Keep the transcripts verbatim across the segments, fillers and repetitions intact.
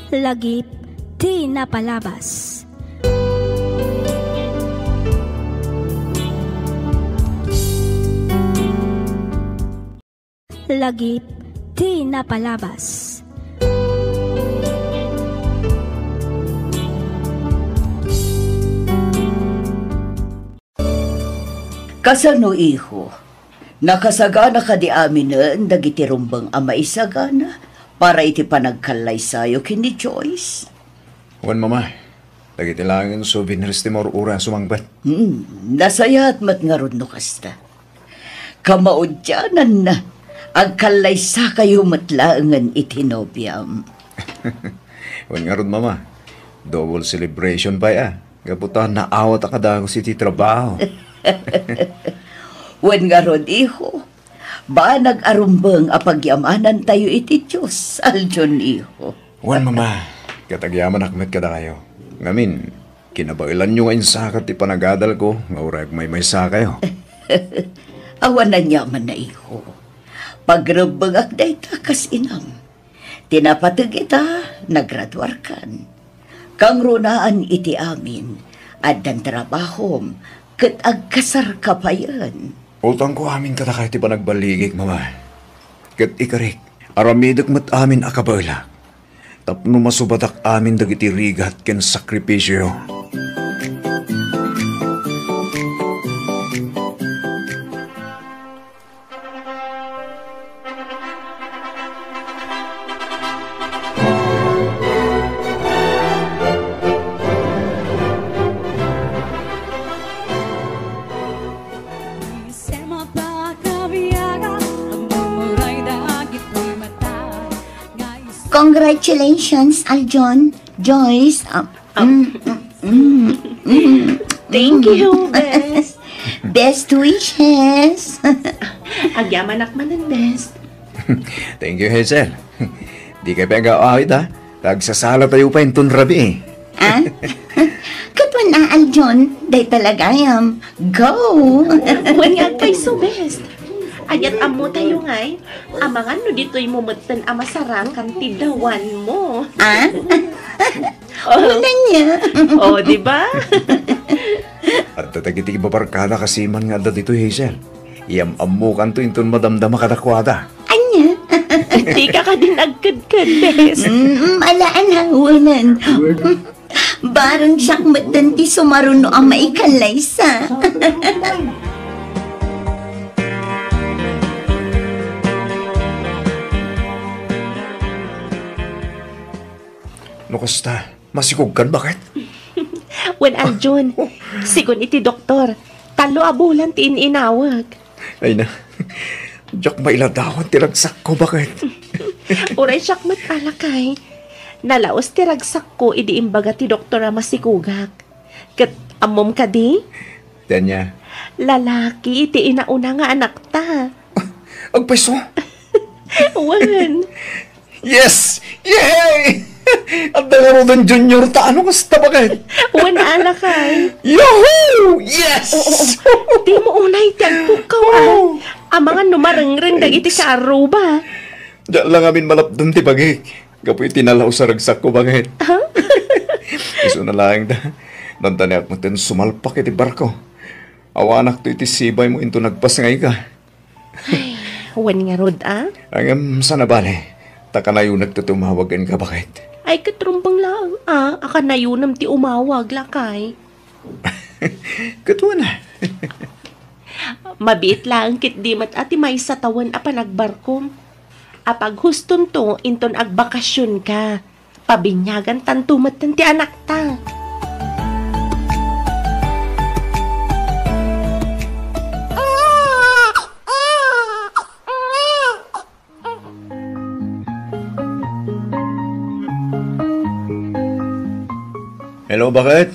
Lagip ti napalabas. Lagip ti napalabas. Kasano, iho? Nakasagana kadi aminen dagiti rumbeng a maisagana para iti panagkallaysayo ken ni Joyce? Wen, Mama. Dagiti laengen souvenirs ti maur-uray a sumangpet. Hmm, nasayaat met ngarud no kasta. Kamaudiananna, agkallaysakayo met laengen iti nobiam. Wen ngarud, Mama, double celebration pay a, gapu ta naawat a kadagus iti trabaho. Wen ngarud, iho, banag a rumbeng a pagyamanantayo iti Dios, Aljon, iho. Wen, Mama, ket agyamanak met kadakayo. Ngamin, kinabaelanyo nga insakat ti panagadalko nga uray agmaymaysakayo. Awan aniamanna, iho. Pagrumbengak dayta kas inam. Ti napateg ita, nagraduarkan. Kangrunaan iti amin, addan trabahom, ket agkasarka payen. Utangko amin kadakayo ti panagballigik, Mama. Ket ikarik, aramidek met amin a kabaelak tapno masubadak amin dagiti rigat ken sakripisio. Congratulations, Aljon, Joyce. Ah, mm, mm, mm, mm. Thank you, Bes. Best wishes. Agyamanak manen, Bes. Thank you, Hazel. Dikay pay agaw-awid, ha? Ta agsasalatayo pay inton rabii. Ah? Ket wen a, Aljon, dayta la gayam. Go! Wen nga agpayso, Bes. Ania't ammotayo ngay, amangan no ditoymo metten a masarakan ti dawanmo. Ah? Oh. Wen ania? Oh, di ba? Adda dagiti ibabarkada kasiman nga adda ditoy, Hazel. Iyam-ammokanto inton madamdama kadakuada. Ania? Dika kadin agkedked, Bes. Mm, ala, ala, wenen. Bareng siak metten ti sumaruno a maikallaysa. No kasta, masikogkan, baket? Wen, Aljon, sigun iti doktor, tallo a bulan ti in-inawag. Ay na, diak mailadawan ti ragsakko, baket? Uray siak met a, lakay. Nalaus ti ragsakko idi imbaga ti doktor a masikogak. Ket ammom kadi? Dania. Lalaki ti inauna nga anakta. Agpayso? Wen. Yes! Yay! Adda ngaruden junior ta, ano kasta, baket? Wen a, lakay. Yahoo! Yes! Oo, oo. Dimo unay ti agpukkaw, ah. Oo. Amangan no marengreng dagiti kaarruba. Diak la ngamin malapdem ti bagik gapu iti nalaus a ragsakko, baket. Ha? Isuna laeng da. Nantaniak metten sumalpak iti barko. Awanakto iti sibaymo inton nagpasngayka. Ay, wen ngarud, a? Ngem saan a bale, ta kanayonekto ti umawag kenka, baket. Ay, ket rumbeng laeng, a, a kanayonem ti umawag, lakay. Ket wen a. Mabiit laeng ketdi met a ti maysa tawen a panagbarkom. A paghustonto inton agbakasionka. Pabiniagantanto metten ti anakta. Hello, baket?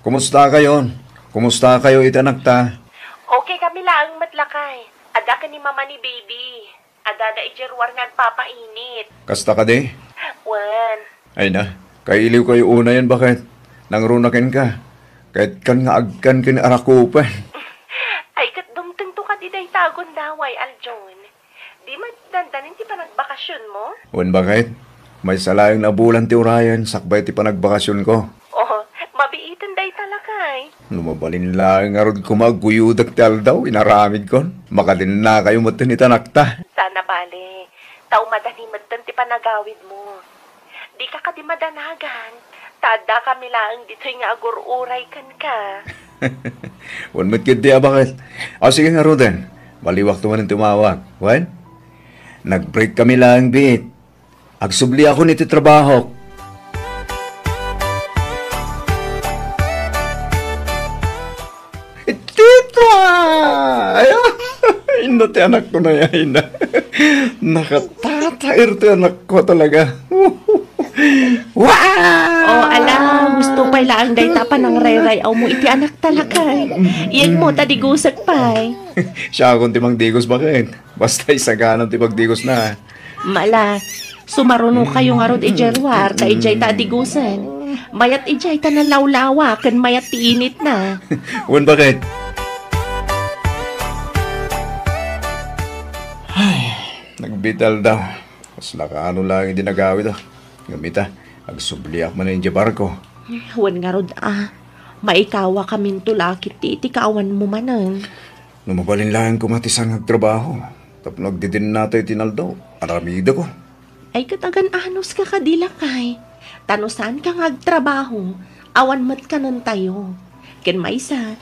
Kumusta kayo? Kumusta kayo iti anakta? Okay kami laeng met, lakay. Adda ken ni mama ni baby. Adda da idiay ruar nga agpapainit. Kasta kadi? Wen. Ay na, kailiw kayo unayen, baket? Nangruna kenka. Ket kan nga agkan ken arakupen. Ay, ket dumtengto kadi dayta a gundaway, Aljon. Di met dandanin ti panagbakasionmo? Wen, baket? Maysa laeng a bulan ti urayen sakbay ti panagbakasionko. Oh, mabiiten dayta, lakay. No mabalin laeng ngarud koma agguyudak ti aldaw, inaramidkon. Makadinna kayo metten iti anakta. Sana bale, ta umadani metten ti panagawidmo. Dika kadi madanagan, ta addakami laeng ditoy nga agur-uray kenka. Wen met ketdi a baket. O, sige ngaruden, maliwakto manen tumawag. Wen? Nag-break kami laeng biit. Agsubliakon iti trabahok. Tita! Ay, inno ti anakko na yayna. Nakatataer ti anakko talaga. Wow! Oh, ala, gusto pay laeng dayta panangrayray-awmo iti anakta, lakay. Iyanmo ta digusek pay. Siakon ti mangdigos, baket. Basta isaganan ti pagdigosna. Mala, sumaruno kayo ngarud idiay ruar, ta idiay ta adigusen. Mayat idiay ta nalawlawa, ken mayat ti initna. Wen, baket. Ay, nagbital daw. Kasla kaano laeng idi nagawid, ah. Ngem ita, agsubliak manen idiay barko. Wen ngarud, ah. Maikawakaminto la ketdi iti kaawanmo manen. No mabalin laeng koma ti saan nga agtrabaho, tapno agdidinna tayo ti inaldaw, aramideko. Ay, ket agan-anos ka kadi, lakay. Ta no saanka nga agtrabaho, awan met kanen tayo. Ken maysa,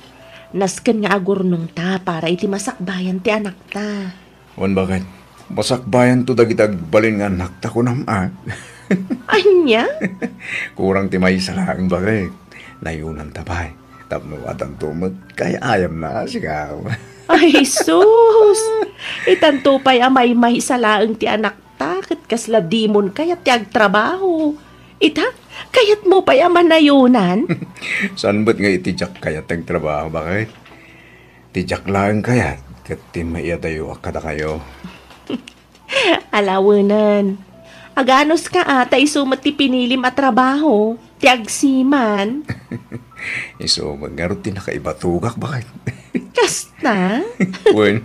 nasken nga agurnongta para iti masakbayan ti anakta. Wen, baket, masakbayanto dagiti agbalin nga annakta, kunam, a? Ania? Kurang ti maysa laeng, baket. Nayunanta pay. Tapno adanto met, kay ayamna, sika. Ay, sus! Itanto pay a maymaysa laeng ti anakta, ket kasla dimon kayat ti agtrabaho. Ita, kayatmo pay a manayunan? Saan met nga iti diak kayat ti agtrabaho, baket? Ti diak laeng kayat ket ti maiyadayo a kadakayo. Alawenen. Aganos ka a, ta isu met ti pinilim a trabaho, ti agsiman. Isu met ngarud ti nakaibatugak, baket. Kasta? Wen.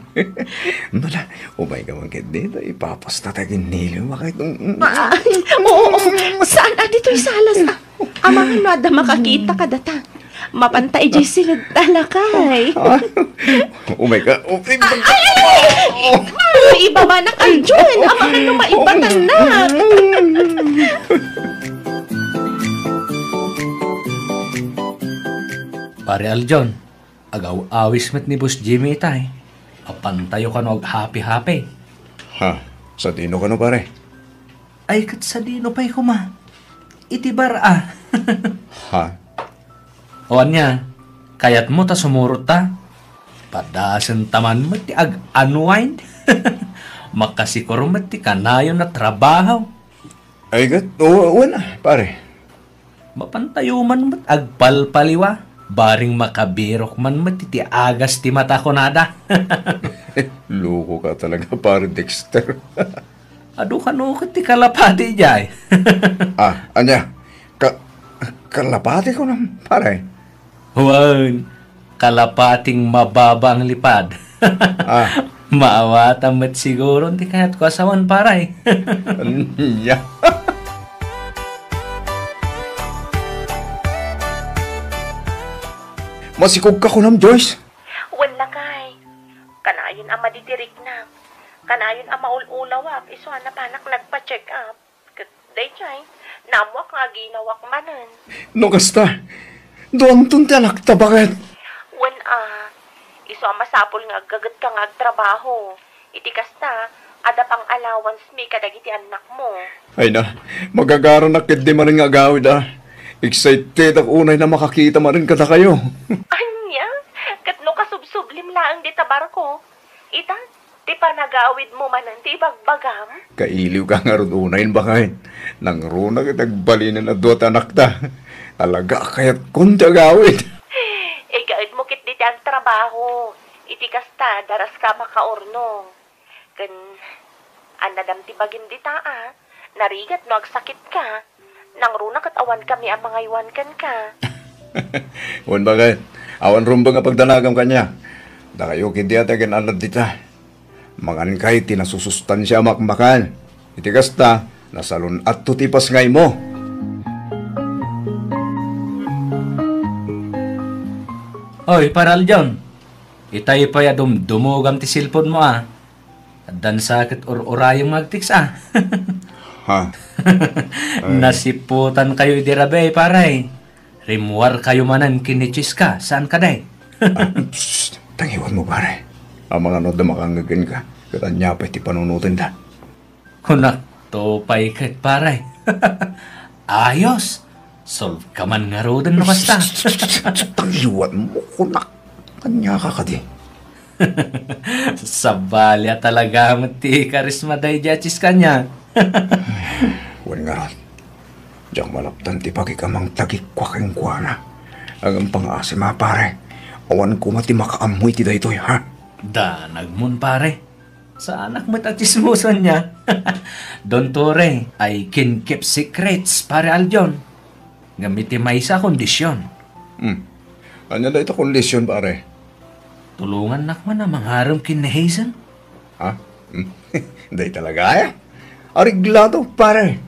Mala, umay ka man ketdi, ta ipapasta ta ginnilim, baket. Ay, oo, oo. Saan a ditoy salas, ah? Amangan no adda makakita kadata. Mapanta idiay siled ta, lakay. Ah? Umay ka. Oh, ay, ay, ay! Ay, ibaba na kayo, Jun. Amangan no maibatannak. Pare Aljon, agaw-awis met ni Boss Jimmy itay. Apantayo kano aghapi-hapi. Ha? Sadino kano, pare? Ay, ket sadino pay koma? Iti bar a. Ha? O ania, kayatmo ta sumurot ta? Padasenta man met ti ag-unwind. Makasikuro met ti kanayon a trabaho. Ay, ket, o, wen a, pare. Mapantayo man met agpalpaliwa, bareng makabirok man met iti agas ti mata kunada. Loko ka talaga, pare Dexter. Adu kano ket ti kalapati idiay. Ah, ania? Ka-, kalapati kunam, pare? Wen, kalapating mababa nga lipad. Ah. Maawatam met siguro ti kayatko a sawen, pare. Ania? Masikog ka kunam, Joyce? Wen, lakay. Kanayon a madidiriknak. Kanayon a maul-ulawak isu a napanak nagpa-check up. Ket daydiay, naammoak nga aginawak manen. No kasta, duanton ti anakta, baket? Wen a, isu a masapul nga aggagetka nga agtrabaho. Iti kasta, adda pang-allowance mi kadagiti annakmo. Ay na, magagaranak ketdi manen nga agawid a. Excited ak unay na makakita manen kadakayo. Ania? Ket no kasubsublim laeng dita barko? Ita, ti panagawidmo manen ti ibagbagam? Kailiw ka ngarud unayen, baket. Nangruna ket agbalinen a dua ti anakta. Talaga a kayatkon ti agawid. Igaedmo ketdi ti agtrabaho. Iti kasta, daraska makaurnong. Ken, annadam ti bagim dita a. Narigat no agsakitka. Nangruna ket awankami a mangaywan kenka. Wen, baket, awan rumbeng a pagdanagam kaniak. Dakayo ketdi a ti agan-annad dita. Mangankay ti nasusustansia a makmakan. Iti kasta, Nasalun-atto ti pasngaymo. Oy, Pare Aljon, itay pay a dumdumogam ti cellphone mo, a. Addan sa ket ur-urayem nga agtext, a. Ha? Ay. Nasiputankayo idi rabii, pare. Rimmuarkayo manen ken ni Chiska, saan kadi? Ah, psst, tangiwanmo, pare. Amangan no adda makangngeg kenka, ket ania pay ti panunotenda? Kunakto pay ket, pare. Ayos! Solve ka man ngaruden no kasta. Tangiwanmo, kunak. Ania ka kadi? Sabali a talaga met ti karisma daydiay a Chiska ania. Wen ngarud, diak malaptan ti pagik a mangtagikua kenkuana. Ngem pangasim a, pare, awan koma ti makaammo iti daytoy, ha? Danagmon, pare. Saanak met a tsismoso ania. Don't worry, I can keep secrets, Pare Aljon. Ngem iti maysa a kondision. Hmm. Ania dayta kondision, pare? Tulongannak man a mangarem ken ni Hazel. Ha? Hmm. Dayta talaga aya? Areglado, pare.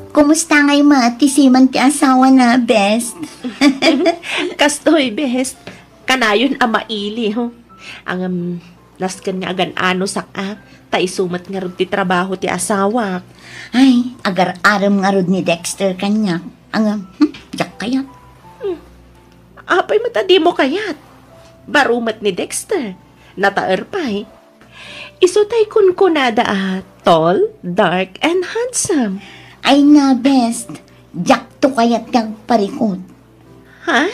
Kumusta ngay met ti siman ti asawana, best? Kastoy, best. Kanayon a maili, ho. Ngem, nasken nga agan-anosak a, ta isu met ngarud ti trabaho ti asawak. Ay, agar-arem ngarud ni Dexter kaniak. Ngem, hmm, diak kayat. Hmm. Apay met a dimo kayat? Baro met ni Dexter. Nataer pay. Isu tay kunkunada a tall, dark, and handsome. Ay na, best. Diakto kayat ti agparikut. Ha?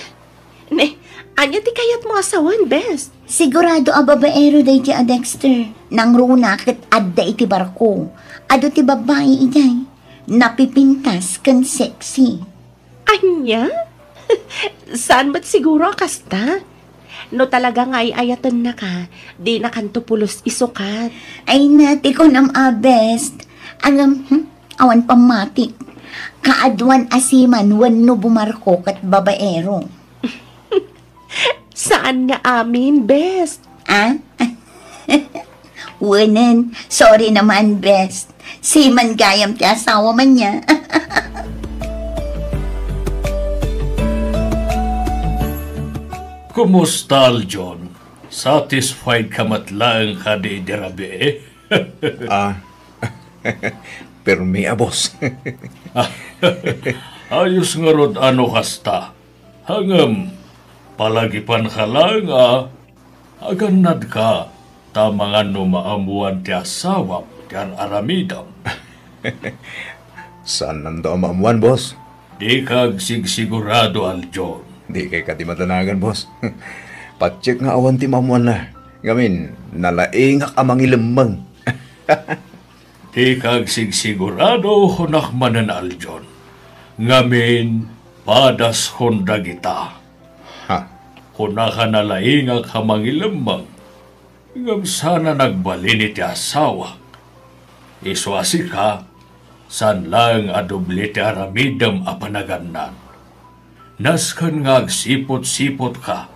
Ne, ania ti kayatmo a sawen, best? Sigurado a babaero daydiay a Dexter. Nangruna ket adda iti barko. Adu ti babbai idiay. Napipintas ken sexy. Ania? Saan met siguro a kasta? No talaga nga ay-ayatennaka, dinakanto pulos isukat. Ay na, ti kunam a, best. Ngem, hmm, awan pammatik. Kaaduan a siman wenno bumarko ket babaero. Saan nga amin, best? Ah? Wenen, sorry naman, best. Siman gayam ti asawa man niya. Kumusta, Aljon? Satisfied ka met laeng kadi idi rabii? Ah, permi a, boss. Ayos ngarud a no kasta. Ngem, palagipanka laeng a agannadka, ta amangan no maammuan ti asawam ti ar-aramidem. Saannanda a maammuan, boss. Dika agsigsigurado, Aljon. Dikay kadi madanagan, boss. Patiek nga awan ti maammuanna. Ngamin, nalaingak a mangilemmeng. Dika agsigsigurado, kunak manen, Aljon. Ngamin, padaskon dagita. Ha? Kunaka nalaingak a mangilemmeng. Ngem saan a nagbalin iti asawak. Isu a sika, saan laeng a doble ti aramidem a panagannad. Nasken nga agsipot-sipotka,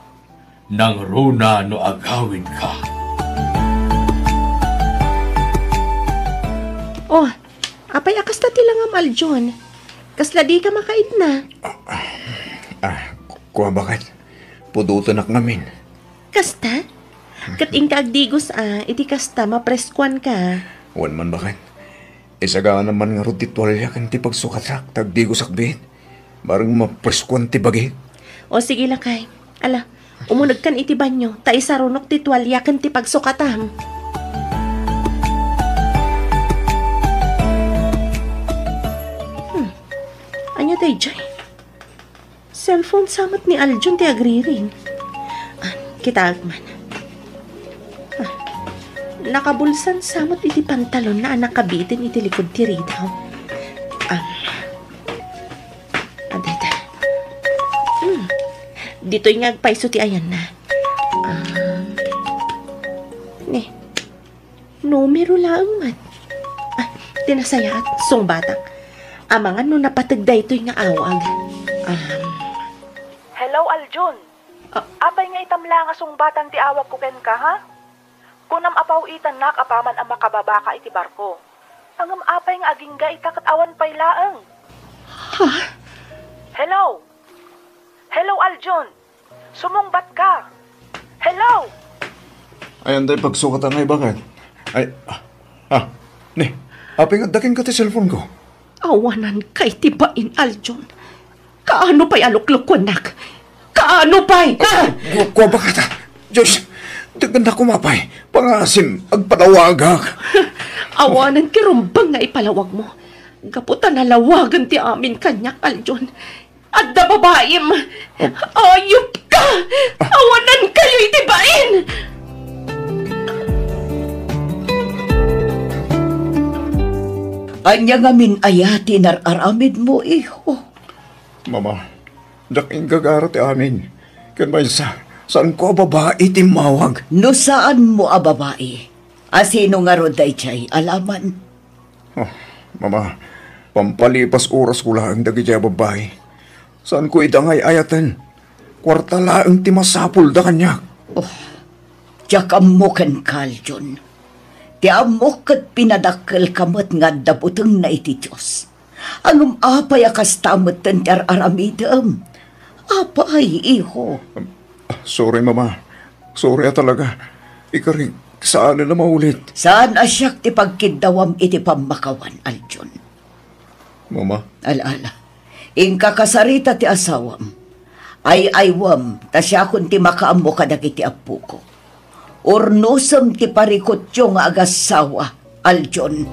nangruna no agawidka. Oh, apay a kasta ti langam, Aljon? Kasla dika makaidna? Ah, kua baket, pudotenak ngamin. Kasta? Ket inka agdigos a, iti kasta, mapreskuanka. Wen man baket. Isagana man ngarud ti tualia ken ti pagsukatak, ta agdigosak biit. Bareng mapreskuan ti bagik. O, sige, lakay. Ala, umunegkan iti banyo, ta isarunok ti tualia ken ti pagsukatam. Hmm. Ania daydiay? Cellphone sa met ni Aljon ti agriring. Ah, kitaek man. Ah, nakabulsan sa met iti pantalonna a nakabiten iti likod ti ridaw. Ah, adada. Hmm. Ditoy nga agpayso ti ayanna. Ah, ne. Numero laeng met. Ah, ti nasayaat, sungbatak. Amangan no napateg daytoy nga awag. Um. Hello, Aljon. Ah. Apay nga itam la nga sungbatan ti awagko kenka, ha? Kunam a paw-itannak apaman a makababaka iti barko. Ngem apay nga agingga ita ket awan pay laeng? Ha? Hello? Hello, Aljon? Sumungbat ka? Hello? Ay, anday pagsukatan nga ibagat. Ay, ah, ah, ni, apay nga adda kenka ti cellphone ko? Awanan kay ti bain, Aljon. Kaano pay a luklukuennak? Kaano pay? Ah! Ku-, kua bakata. Diyos, daganda kumapay. Pangasim, agpalawagak. Awanan ti rumbeng nga ipalawag mo. Gapu ta nalawagan ti amin kaniak, Aljon. Adda babaim. Oh. Ayup ka! Awanan kayo iti bain! Ania ngamin aya ti inar-aramid mo, iho? Mama, diak inggagara ti amin. Ken maysa, saanko a babai ti immawag. No saanmo a babai, a sino ngarud daydiay a laman? Oh, Mama, pampalipas orasko laeng dagiti a babbai. Saanko ida nga ay-ayaten. Kuarta laeng ti masapulda kaniak. Oh, diak ammo kenka, Aljon. Ti ammok ket pinadakkelka met nga adda butengna iti Dios. Ngem apay a kasta metten ti ar-aramidem? Apay, iho? Ah, sorry, Mama. Sorry a talaga. Ikarik, saan a maulit. Saan a siak ti pagkiddawam iti pammakawan, Aljon. Mama? Ala, ala. Inka kasarita ti asawam. Ay-aywem, ta siakon ti makaammo kadagiti appoko. Urnosem ti parikutyo nga agassawa, Aljon.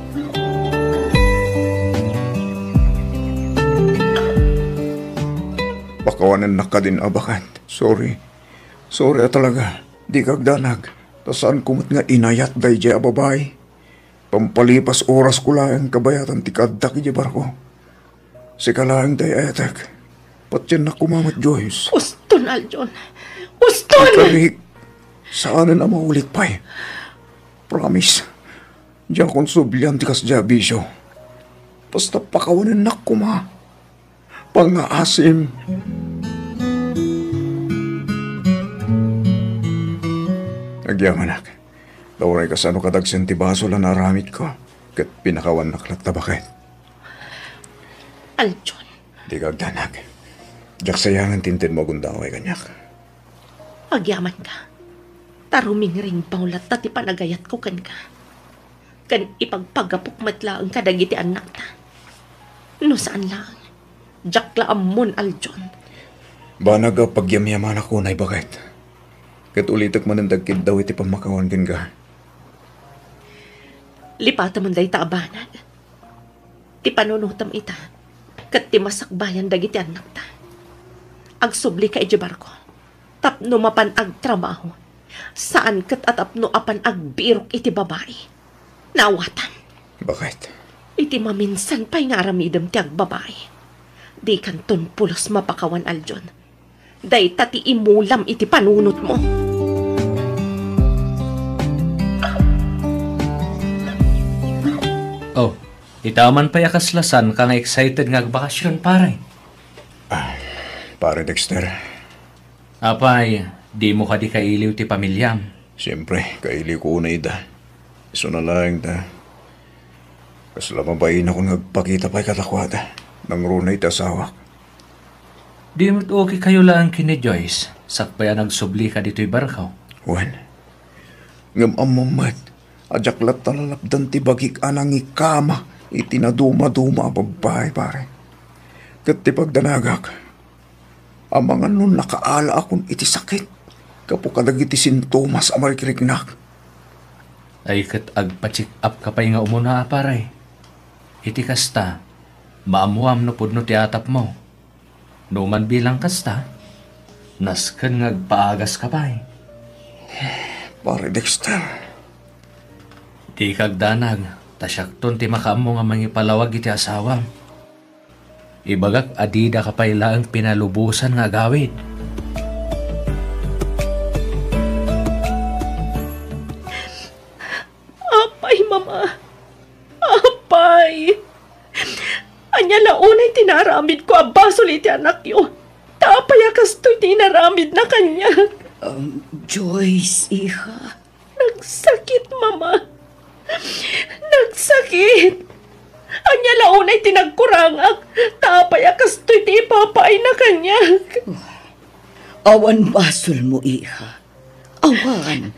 Pakawanennak kadin, a baket. Sorry. Sorry a talaga. Dika agdanag. Ta saanko met nga inayat daydiay a babai. Pampalipas orasko laeng kabayatan ti kaaddak idiay barko. Sika laeng ti ay-ayatek. Patiennak koma met, Joyce. Uston, Aljon. Uston! Ikarik, saanen a maulit pay. Promise, diakon sublian ti kasdiay a bisio. Basta pakawanennak koma. Pangngaasim. Agyamanak. Ta uray kasano kadagsen ti basol a naaramidko, ket pinakawannak latta, baket. Aljon. Dika agdanag. Diak sayangen ti intedmo a gundaway kaniak. Agyamanka. Ta rumingringbaw latta ti panagayatko kenka. Ken ipagpagapok met laeng kadagiti annakta. No saan laeng, diak la ammon, Aljon. Banag a pagyamyamanak unay, baket. Ket ulitek manen ti agkiddaw iti pammakawan kenka. Lipatemon dayta a banag. Ti panunotem ita, ket ti masakbayan dagiti annakta. Agsublika idiay barko. Tapno mapan agtrabaho, saan ket a tapno apan agbirok iti babai. Naawatan? Baket? Iti maminsan pay nga aramidem ti agbabai, dikanton pulos mapakawan, Aljon. Dayta ti imulam iti panunotmo. Oh, ita man pay a kasla saanka nga excited nga agbakasyon, pare? Ah, Pare Dexter. Apay, dimo kadi kailiw ti pamiliam? Siempre, kailiwko unay ida. Isuna laeng ta, kasla mabainakon nga agpakita pay kadakuada, nangruna iti asawak. Di met okay kayo laeng ken ni Joyce, sakbay a nagsublika ditoy barko? Wen, ngem ammom met a diak latta lalapdan ti bagik a nangikama iti nadumaduma a babbai, pare. Ket ti pagdanagak, amangan no nakaalaakon iti sakit gapu kadagiti sintomas a marikriknak. Ay ket agpa-check up ka pay nga umuna, a pare. Iti kasta, maammuam no pudno ti atapmo. No man bilang kasta, nasken nga agpaagas ka pay. Pare Dexter. Dika agdanag, ta siakton ti makaammo nga mangipalawag iti asawam. Ibagak a dida ka pay laeng pinalubosan nga agawid. Apay, Mama! Apay! Ania la unay ti naaramidko a basol iti anakyo? Ta apay a kastoy ti inaramidna kaniak? Um, Joyce, iha. Nagsakit, Mama. Nagsakit. Ania la unay ti nagkurangak? Ta apay a kastoy ti ipapaayna kaniak? Awan basolmo, iha. Awan.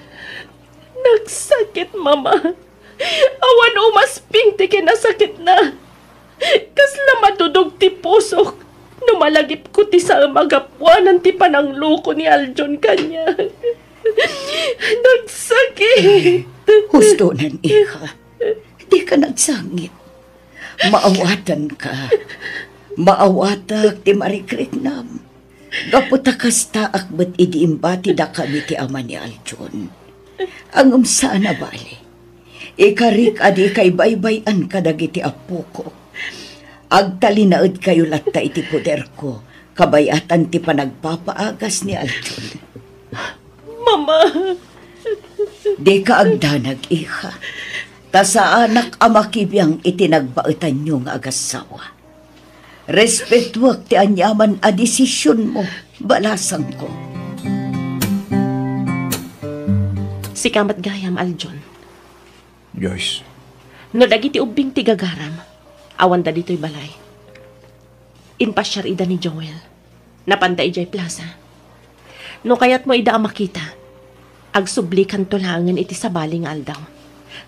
Nagsakit, Mama. Awan umasping ti kinasakitna. Kasla madudog ti pusok no malagipko ti saem a gapuanan ti panangloko ni Aljon kaniak. Nagsakit. Hustonan, iha. Dika nagsangit. Maawatanka. Maawatak ti marikriknam. Gapu ta kastaak met idi imbatidakami ti ama ni Aljon. Ngem saan a bale. Ikarik a dika ibaybay-an kadagiti appoko. Agtalinaedkayo latta iti poderko, kabayatan ti panagpapaagas ni Aljon. Mama! Dika agdanag, iha. Ta saanak a makibiang iti nagbaetanyo nga agassawa. Respetuek ti aniaman a desisionmo, balasangko. Sika met gayam, Aljon. Joyce. No dagiti ubbing ti gagaram, awanda ditoy balay. Impasiar ida ni Joel. Napanda idiay plasa. No kayatmo ida a makita, agsublikanto laengen iti sabali nga aldaw.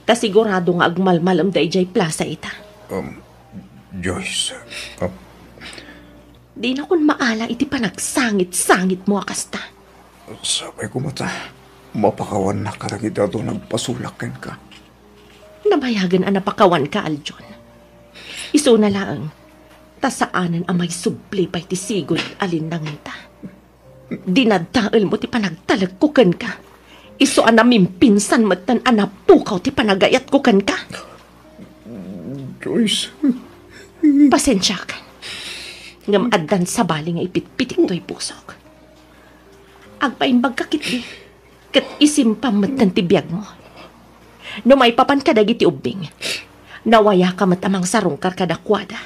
Ta sigurado nga agmalmalemda idiay plasa ita. Um, Joyce, um, Dinakon maala iti panagsangit-sangitmo a kasta. Sapay koma ta mapakawannak kadagiti adu a nagpasolak kenka. Nabayagen a napakawanka, Aljon. Isuna laeng, ta saanen a maisubli pay ti sigud a linnangenta. Dinadaelmo ti panagtalekko kenka. Isu a namimpinsan metten a napukaw ti panagayatko kenka. Joyce. Pasensiak. Ngem addan sabali nga ipitpitik toy pusok. Agpaimbagka ketdi, ket isimpam metten ti biagmo. No maipapan kadagiti ubbing, nawayaka met a mangsarungkar kadakuada.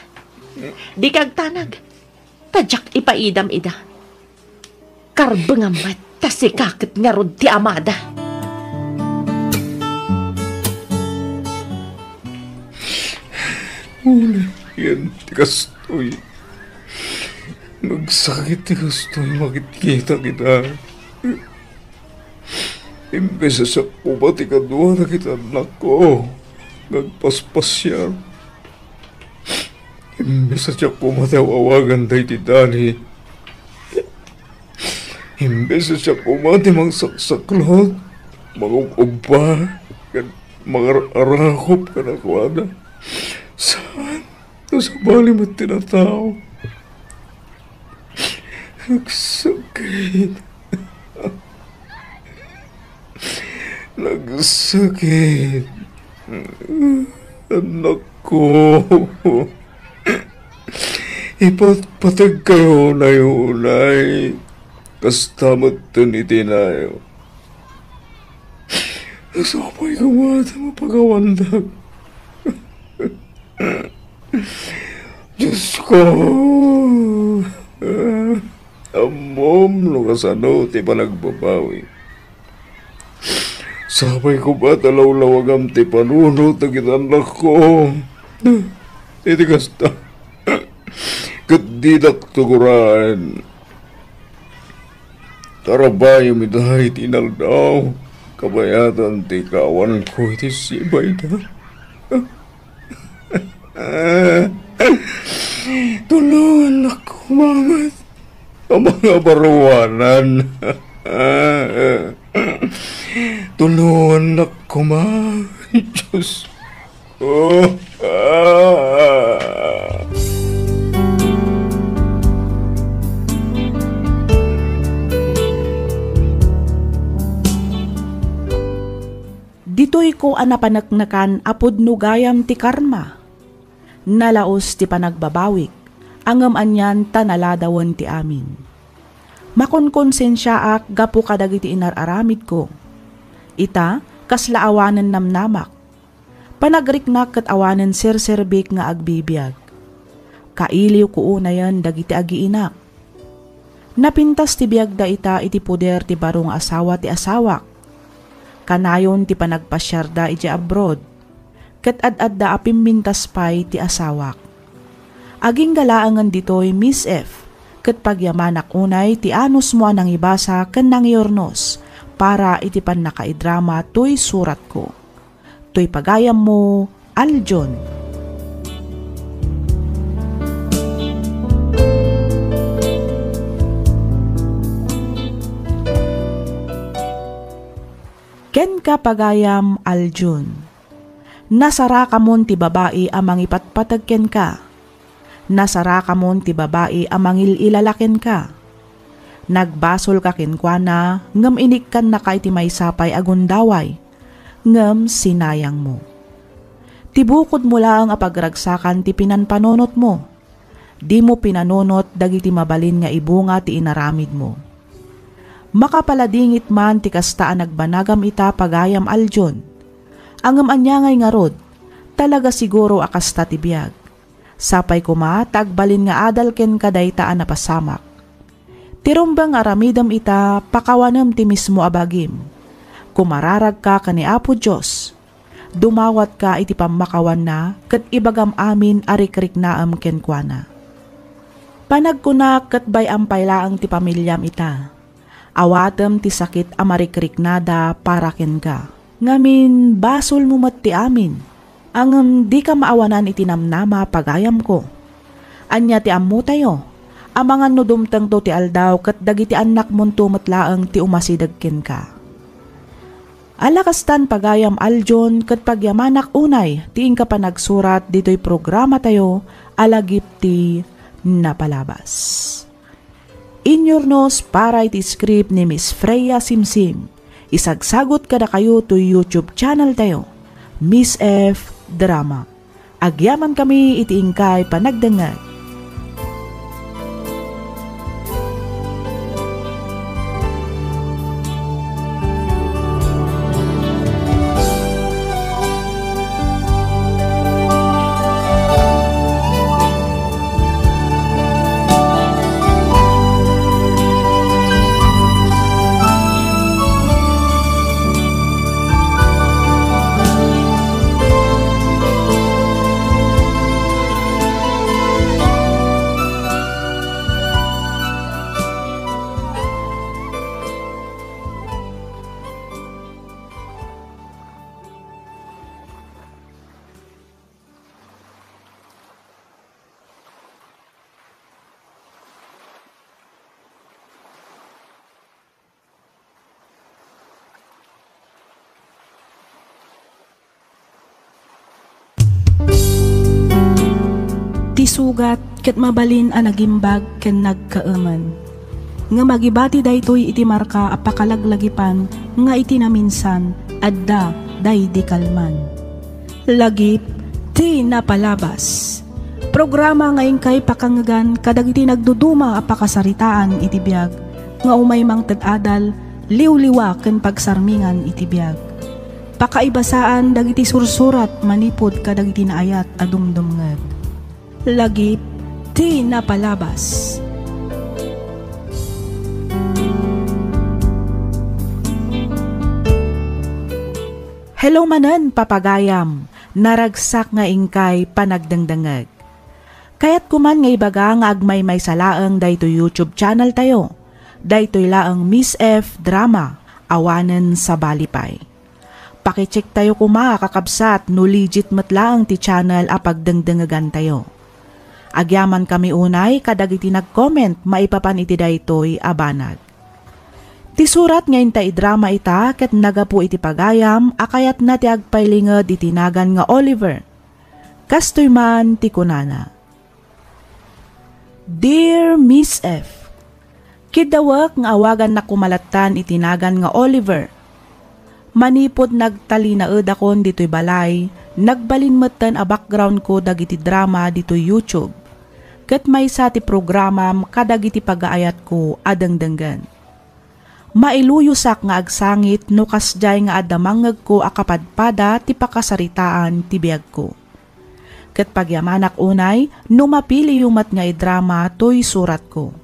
Dika agtanag, ta diak ipaidam ida. Karbengam met ta sika ket ngarud ti amada. Uliyen ti kastoy. Nagsakit ti kastoy makitkita kita. Imbes a siak koma ti kadua dagiti annakko nga agpaspasiar, imbes a siak koma ti aw-awagan daydi Dani, imbes a siak koma ti mangsaksaklot, mangub-ubba, ken mangar-arakop kadakuada. Saan? No sabali met ti natao. Nagsakit. Nagsakit. Annakko. Ipatpategkayo unay-unay. Kasta metten iti nayo. Sapay koma ta mapagawandak. Diosko, ammom no kasano ti panagbabawi. Sapay koma ta lawlawagam ti panunot dagiti annakko iti kasta. Ket didak tugoraen. Tarabayem ida iti inaldaw, kabayatan ti ikaawanko iti sibayda. Tulongannak koma met a mangabaruanan. Tulongannak koma, Diyos. Ditoyko a napaneknekan a pudno gayam ti karma. Nalaus ti panagbabawik, ngem anian ta naladawen ti amin. Makonkonsensiaak gapu kadagiti inar-aramidko. Ita, kasla awanen namnamak. Panagriknak ket awanen serserbik nga agbibiag. Kailiwko unayen dagiti agiinak. Napintas ti biagda ita iti poder ti baro nga asawa ti asawak. Kanayon ti panagpasiarda idiay abroad, ket ad-adda a pimmintas pay ti asawak. Agingga laengen ditoy, Miss F, ket pagyamanak unay ti anusmo a nangibasa ken nangiurnos para iti pannakaidrama toy suratko. Toy pagayammo, Aljon. Kenka, pagayam Aljon. Nasarakamon ti babai a mangipatpateg kenka. Nasarakamon ti babai a mangil-ilala kenka. Nagbasolka kenkuana, ngem inikkannaka iti maysa pay a gundaway, ngem sinayangmo. Ti bukodmo laeng a pagragsakan ti pinanpanunotmo. Dimo pinanunot dagiti mabalin nga ibunga ti inaramidmo. Makapaladingit man ti kasta a nagbanagam ita, pagayam Aljon. Ngem ania ngay ngarud, talaga siguro a kasta ti biag. Sapay koma ta agbalin nga adal kenka dayta a napasamak. Ti rumbeng nga aramidem ita, pakawanem ti mismo a bagim. Kumararagka ken ni Apo Dios. Dumawatka iti pammakawanna ket ibagam amin a rikriknaem kenkuana. Panagkunak ket bay-am pay laeng ti pamiliam ita. Awatem ti sakit a marikriknada para kenka. Ngamin, basolmo met ti amin. Ngem dika maawanan iti namnama, pagayamko. Ania ti ammotayo? Amangan no dumtengto ti aldaw ket dagiti annakmonto met laeng ti umasideg kenka. Ala kastan, pagayam Aljon, ket pagyamanak unay ti inka panagsurat ditoy programatayo a Lagip ti Napalabas. Inyurnos para iti script ni Miss Freya Simsim. Isagsagot kadakayo toy YouTube channel tayo, Miss F Drama. Agyamankami iti inkay panagdengngeg. Ti sugat ket mabalin a nagimbag ken nagkaemen. Ngem agibati daytoy iti marka a pakalaglagipan nga iti naminsan, adda daydi kalman. Lagip ti Napalabas. Programa nga inkay pakangngegan kadagiti nagduduma a pakasaritaan iti biag, nga umay mangted adal, liwliwa ken pagsarmingan iti biag. Pakaibasaan dagiti sursurat manipud kadagiti naayat a dumdumngeg. Lagip ti Napalabas. Hello manen, papagayam. Naragsak nga inkay panagdengdengngeg. Kayatko man nga ibaga nga agmaymaysa laeng daytoy YouTube channel tayo. Daytoy laeng Miss F Drama, awanen sabali pay. Pakicheck tayo koma, kakabsat, no legit met laeng ti channel a pagdengdengegan tayo. Agyamankami unay kadagiti nag-comment maipapan iti daytoy a banag. Ti surat nga inta idrama ita ket nagapu iti pagayam a kayatna ti agpailinged iti nagan nga Oliver. Kastoy man ti kunana, "Dear Miss F, kiddawek nga awagannak koma lattan iti nagan nga Oliver. Manipud nagtalinaedakon ditoy balay, nagbalin metten a background ko dagiti drama ditoy YouTube. Ket maysa ti programam kadagiti pagaayatko a dengdenggen. Mailuyosak nga agsangit no kasdiay nga adda mangngegko a kapadpada ti pakasaritaan ti biagko. Ket pagyamanak unay no mapiliyo met nga idrama toy suratko.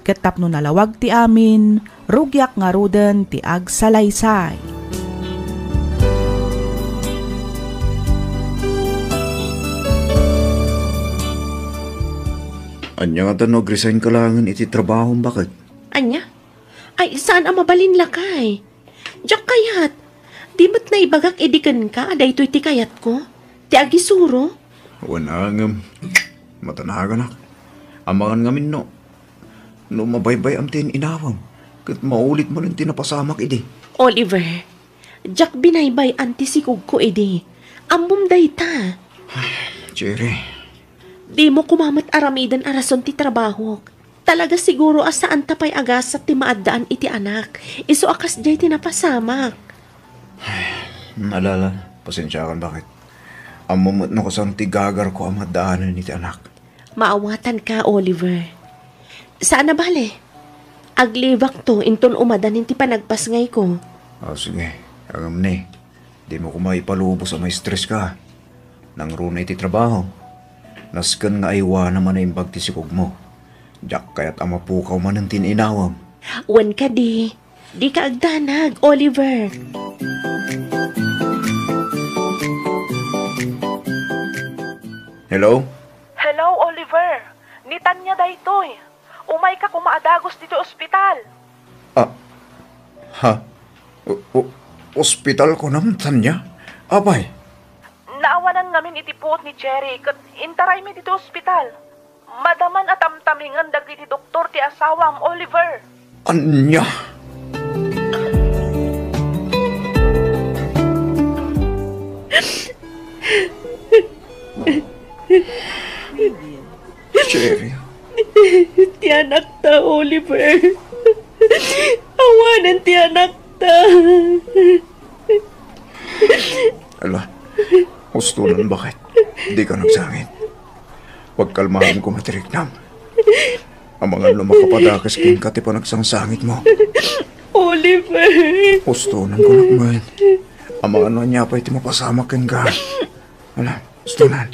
Ket tapno nalawag ti amin, rugiak ngaruden ti agsalaysay." Ania ngata no agresign ka laengen iti trabahom, baket? Ania? Ay, saan a mabalin, lakay. Diak kayat. Di met naibagak idi kenka a daytoy ti kayatko, ti agisuro. Wen a ngem, matanaganak. Amangan ngamin no, no mabaybay-am ti in-inawam, ket maulit manen ti napasamak idi. Oliver, diak binaybay-an ti sikogko idi. Ammom dayta. Jerry. Dimo koma met aramiden a rason ti trabahok. Talaga siguro a saanta pay a gasat ti maaddaan iti anak, isu a kasdiay ti napasamak. Alala, pasensiakan, baket. Ammom met no kasano ti gagarko a maaddaanen iti anak. Maawatanka, Oliver. Saan a bale. Aglibakto inton umadanin ti panagpasngayko. Ah, sige. Ngem ni, dimo koma ipalubos a maistreska. Nangruna iti trabaho. Nasken nga aywanam a naimbag ti sikogmo. Diak kayat a mapukaw manen ti in-inawam. Wen kadi, dika agdanag, Oliver. Hello? Hello, Oliver. Ni Tanya daytoy. Umayka koma a dagus ditoy ospital. Ah, ha? O-, o-, ospital kunam, Tanya? Apay? Naawanan ngamin iti puot ni Jerry ket intaraymi ditoy ospital. Madaman a tamtamingen dagiti doktor ti asawam, Oliver. Ania? Jerry. Ti anakta, Oliver. Awanen ti anakta. Ala, hustonan, baket. Dika nagsangit. Pagkalmaem koma ti riknam. Amangan no makapadakes kenka ti panagsangsangitmo. Oliver! Hustonan kunak met. Amangan no ania pay ti mapasamak kenka. Ala, hustonan.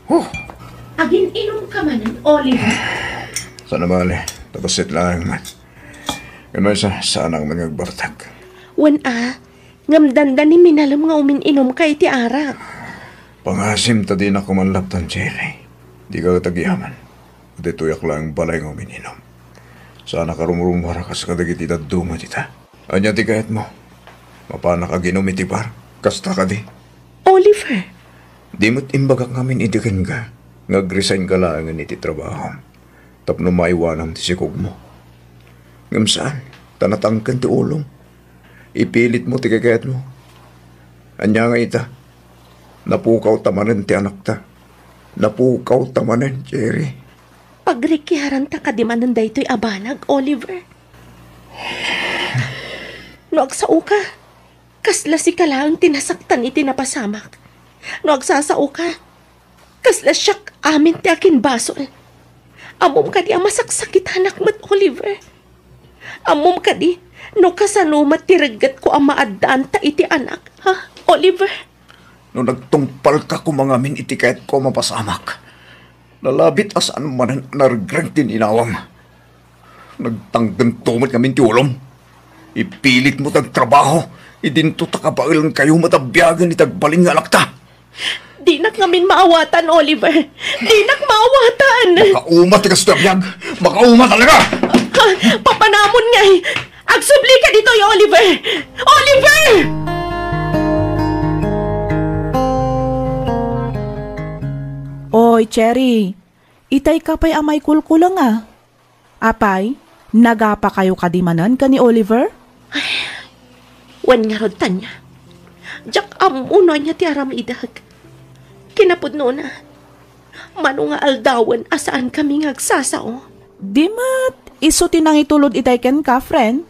Huh. Agin-inom ka manen, Oliver? Saan a bale, ta bassit laeng man. Ngem maysa, saanak man nga agbartek. Wen a, ngem dandani minalem nga umin-inom ka iti arak. Pangasim ta dinak koma laptan, Jerry. Dika ket agyaman. Ditoyak laeng balay nga umin-inom. Saanak a rumrumuar kas kadagiti dadduma dita. Ania ti kayatmo? Mapanak aginom iti bar? Kasta kadi? Oliver! Di met imbagak ngamin idi kenka nga agresign ka laengen iti trabahom tapno maaywanam ti sikogmo. Ngem saan, ta natangken ti ulom. Ipilitmo ti kayatmo. Ania nga ita? Napukaw ta manen ti anakta. Napukaw ta manen, Jerry. Pagrikiaran ta kadi manen daytoy a banag, Oliver. No agsaoka, kasla sika laeng ti nasaktan iti napasamak. No agsasaoka, kasla siak amin ti akinbasol. Ammom kadi a masaksakitanak met, Oliver? Ammom kadi no kasano met ti reggetko a maaddaanta iti anak, ha, Oliver? No nagtungpalka koma ngamin iti kayatko a mapasamak, nalabit a saan manen a naregreng ti in-inawam. Nagtangkento met ngamin ti ulom. Ipilitmo ti agtrabaho, idinto ta kabaelankayo met a biagen iti agbalin nga anakta. Dinak ngamin maawatan, Oliver. Dinak maawatan. Makauma ti kastoy a biag. Makauma talaga. Ha? Papanamon ngay. Agsubli ka ditoy, Oliver! Oliver! Oy, Cherry. Itay ka pay a maikulkulang a. Apay, nagapakayo kadi manen ken ni Oliver? Ay, wen ngarud, Tanya. Diak ammo no ania ti aramidek. Kinapudnona, mano nga aldawen a saankami nga agsasao. Di met isu ti nangitulod itay kenka, friend?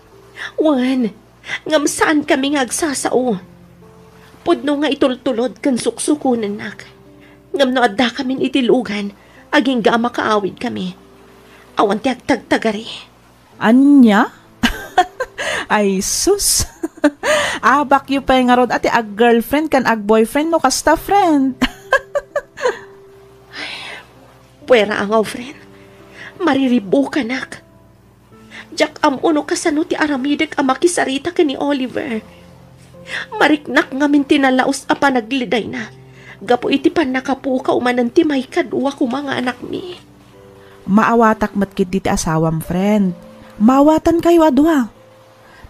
Wen, ngem saankami nga agsasao. Pudno nga itultulod ken suksukonennak. Ngem no addakamin iti lugan, agingga a makaawidkami. Awan ti agtagtagari. Ania? Ay, sus! Abakyo pay ngarud a ti ag-girlfriend ken ag-boyfriend no kasta, friend. Puera a nga, friend. Mariribukanak. Diak ammo no kasano ti aramidek a makisarita ken ni Oliver. Mariknak ngamin ti nalaus a panagledayna gapu iti pannakapukaw manen ti maikadua koma nga anakmi. Maawatak met ketdi ti asawam, friend. Maawatankayo a dua.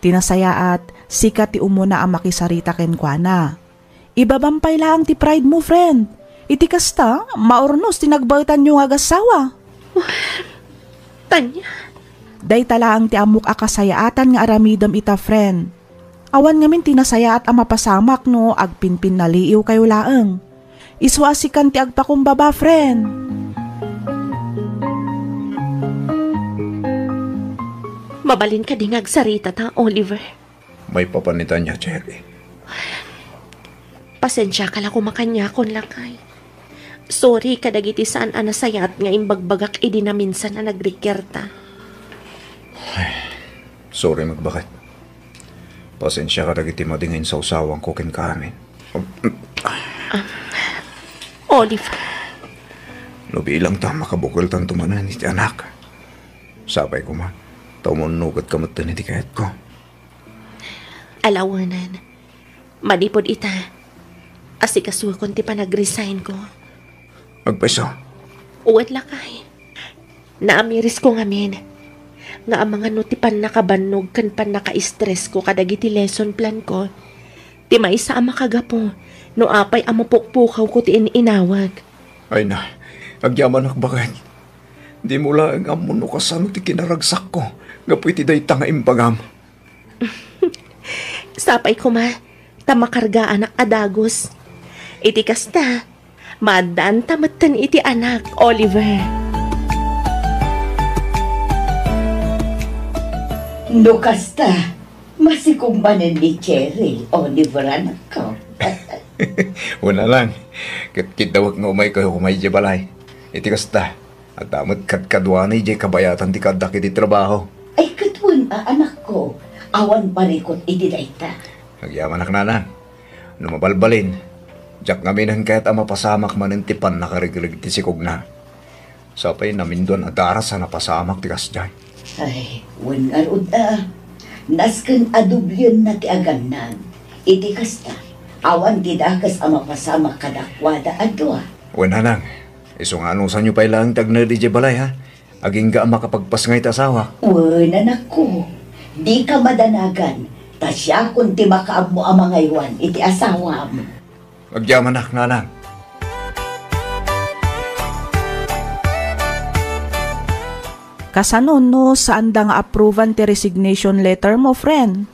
Ti nasayaat, sika ti umuna a makisarita kenkuana. Ibabam pay laeng ti pride mo, friend. Iti kasta, maurnos ti nagbaetanyo nga agassawa. Tanya. Dayta laeng ti ammok a kasayaatan nga aramidem ita, friend. Awan ngamin ti nasayaat a mapasamak no agpinpinnaliiwkayo laeng. Isu a sikan ti agpakumbaba, friend. Mabalin kadi nga agsarita ta, Oliver? Maipapan ni Tanya, Cherry. Pasensiaka la koma kaniakon, lakay. Sorry kadagiti saan a nasayaat nga imbagbagak idi naminsan a nagrikiarta. Ay, sorry met baket. Pasensia kadagiti madi nga insawsawangko kenka amin. Oliver. No bilang ta, makabukeltanto manen iti anak. Sapay koma, ta umunnugetka metten iti kayatko. Ala wen, manipud ita, asikasuakon ti panag-resignko. Agpayso? Wen, lakay. Naamirisko ngamin nga amangan no ti pannakabannog ken pannaka-estresko kadagiti lesson planko ti maysa a makagapu no apay a mapukpukawko ti in-inawek. Ay na, agyamanak baket. Dimo laeng ammo no kasano ti kinaragsakko gapu iti dayta nga imbagam. Sapay koma, ta makargaanak a dagus. Iti kasta, maaddaanta metten iti anak, Oliver. No kasta, masikog manen ni Cheryl, Oliver, anakko. Wen lang, ket kiddawek nga umaykayo koma idiay balay. Iti kasta, adda met kadkaduana idiay kabayatan ti kaaddak iti trabaho. Ay, ket wen a, anakko, awan parikut iti dayta. Agyamanak, nanang. No mabalbalin, diak ngaminen kayat a mapasamak manen ti pannakaregreg ti sikogna. Sapay naminduan a daras a napasamak ti kasdiay. Ay, wen ngarud a. Nasken a dublienna ti agannad. Iti kasta, awan ti dakes a mapasamak kadakuada a dua. Wen, nanang, isu nga anusanyo pay laeng ti agnaed idiay balay, ha? Agingga a makapagpasngay ti asawak. Wen, anakko, dika madanagan, ta siakon ti makaammo a mangaywan iti asawam. Agyamanak, nanang. Kasano no saanda nga approvean ti resignation letter mo, friend?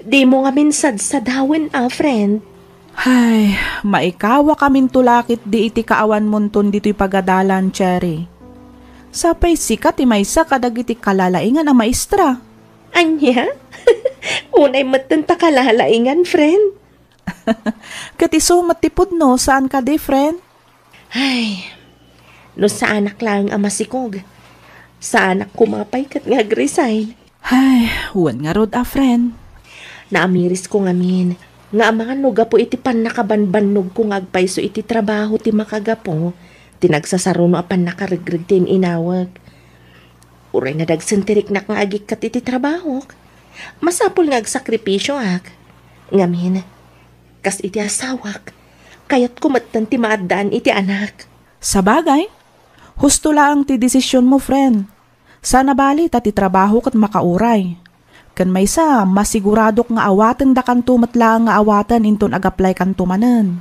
Dimo ngamin sadsadawen a, friend. Hay, maikawakaminto la ketdi iti kaawanmonton ditoy pagadalan, Cherry. Sapay sika ti maysa kadagiti kalalaingan a maestra. Ania? Unay metten ta kalalaingan, friend. Ket isu met ti pudno, saan kadi, friend? Ay, no saanak laeng a masikog, saanak koma pay ket nga ag-resign. Ay, wen ngarud a, friend. Naamirisko ngamin nga amangan no gapu iti pannakabanbannogko nga agpayso iti trabaho ti makagapu ti nagsasaruno a pannakaregreg ti in-inawek. Uray nadagsen ti riknak nga agikkat iti trabahok, masapul nga agsakripisioak. Ngamin, kas iti asawak, kayatko metten ti maaddaan iti anak. Sabagay, husto laeng ti desisionmo, friend. Saan a bali ta ti trabaho ket makauray. Ken maysa, masiguradok nga awatendakanto met laeng nga awaten inton agaplaykanto manen.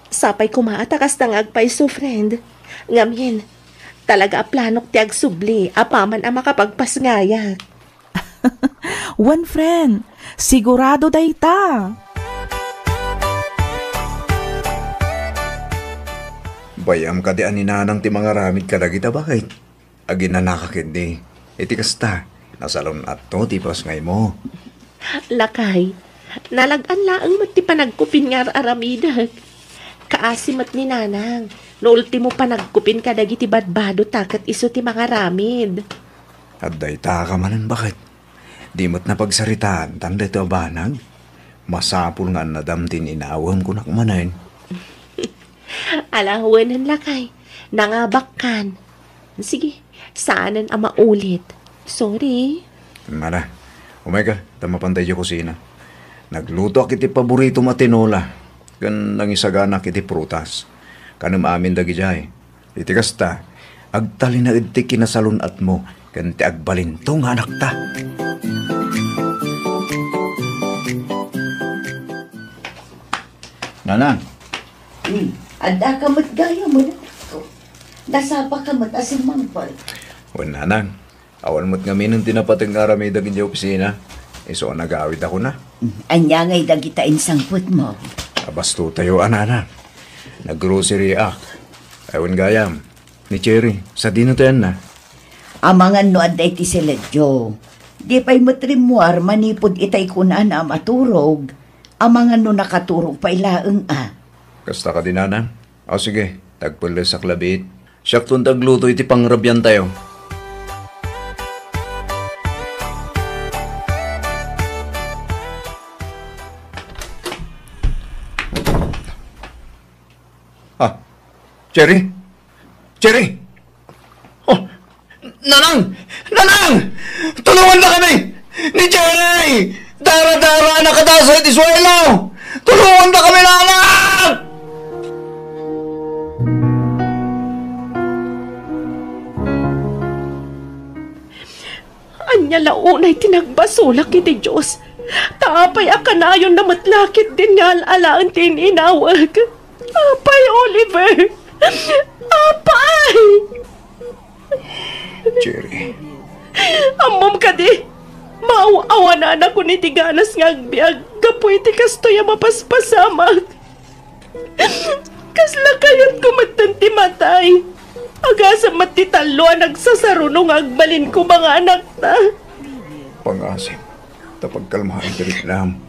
Sapay koma a ta kasta nga agpayso, friend. Ngamin, talaga a planok ti agsubli apaman a makapagpasngayak. Wen, friend, sigurado dayta. Bay-am kadi a ni Nanang ti mangaramid kadagita, baket? Aginanaka ketdi. Iti kasta, nasalun-atto ti pasngaymo. Lakay, nalag-an laeng met ti panagkupin nga ar-aramidek. Kaasi met ni Nanang, no ultimo panagkupin kadagiti badbado ta ket isu ti mangaramid. Adda ita ka manen, baket? Di met napagsaritaan tan daytoy a banag? Masapul nga annadam ti in-inawem, kunak manen. Ala, wenen, lakay. Nangabakkan. Sige, Saanen a maulit. Sorry. Mala, umayka, ta mapan ta idiay kusina. Naglutoak iti paboritom a tinola, ken nangisaganak iti prutas. Kanem amin dagidiay. Iti kasta, agtalinaed ti kinasalun-atmo ken ti agbalinto nga anakta. Nanang. Hmm. Adda ka met gayam, anak ko. Nasapa ka met a simmangpet. Wen, Nanang. Awan met ngamin ti napateg nga aramidek idiay opisina. Isu a nagawid a kuna. Hmm. Ania ngay dagita insangpetmo? Abastotayo a, Nanang. Naggrocery ak. Ay, wen gayam. Ni Cherry, sadino ti anna? Amangan no adda iti siledyo. Di pay met rimmuar manipud itay kunana a maturog. Amangan no nakaturog pay laeng a. Kasta kadi, Nanang? O sige, tagpellesak labiit. Siakton ti agluto iti pangrabiantayo. Ah, Cherry? Cherry! Oh, Nanang! Nanang! Tulongandakami! Ni Cherry! Dara-dara a nakadasa iti suelo! Tulongandakami, Nanang! Ania la unay ti nagbasolak iti Dios? Ta apay a kanayonna met la ketdin nga al-alaen ti in-inawek? Apay, Oliver! Apay! Cherry. Ammom kadi, maaw-awananakon iti ganas nga agbiag gapu iti kastoy a mapaspasamak. Kasla kayatko metten ti matay. Agasem met ti tallo a nagsasaruno nga agbalin koma nga anakta. Pangasem, ta pagkalmaen ti riknam.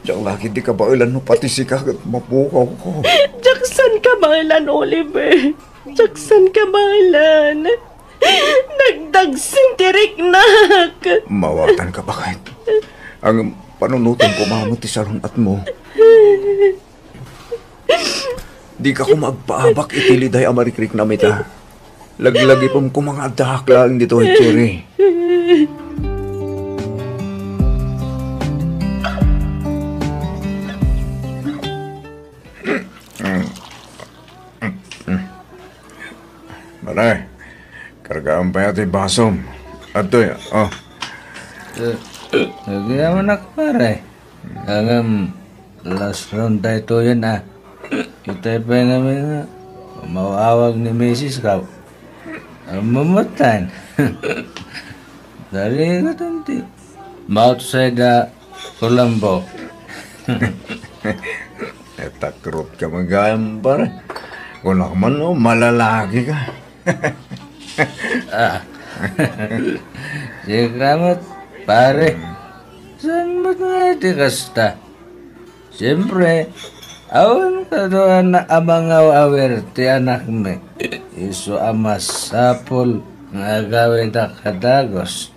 Diak la ketdi kabaelan no pati sika ket mapukawko. Diak san kabaelan, Oliver. Diak san kabaelan. Nagdagsen ti riknak. Mawatanka, baket. Ngem panunotem koma met ti salun-atmo. Dika koma agpaabak iti liday a marikriknam ita. Laglagipem koma nga addaak laeng ditoy, Cherry. Pare, kargaam pay ti basom. Adtoy, oh. Eh, agyaman ak, pare. Ngem, last round daytoyen, a. Itay pay ngamin nga, maaw-awag ni misis ko. Ammom metten. Dali ka tanti. Mautsay da Colombo. Etakrot ka met gayam, pare. Kunak man, no, malalaki ka. Ah. Sika met, pare. Saan met nga iti kasta? Siempre, awan kaduana a mangaw-awir ti anakmi. Isu a masapul nga agawidak a dagus.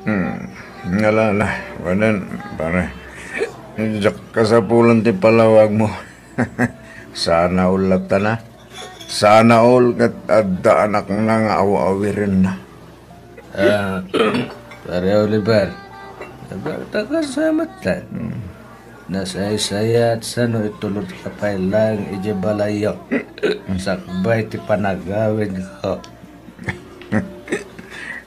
Hmm. Nalala, wanan, pare. Diak kasapulan ti palawagmo. Sana all latta na. Sana all ket adda anakna nga aw-awirenna. Ah, Pare Oliver, nabagta ka sa matan. Hmm. Nasaysayaat sano itulod ka pay laeng idiay balayyo. Sakbay ti panagawidko.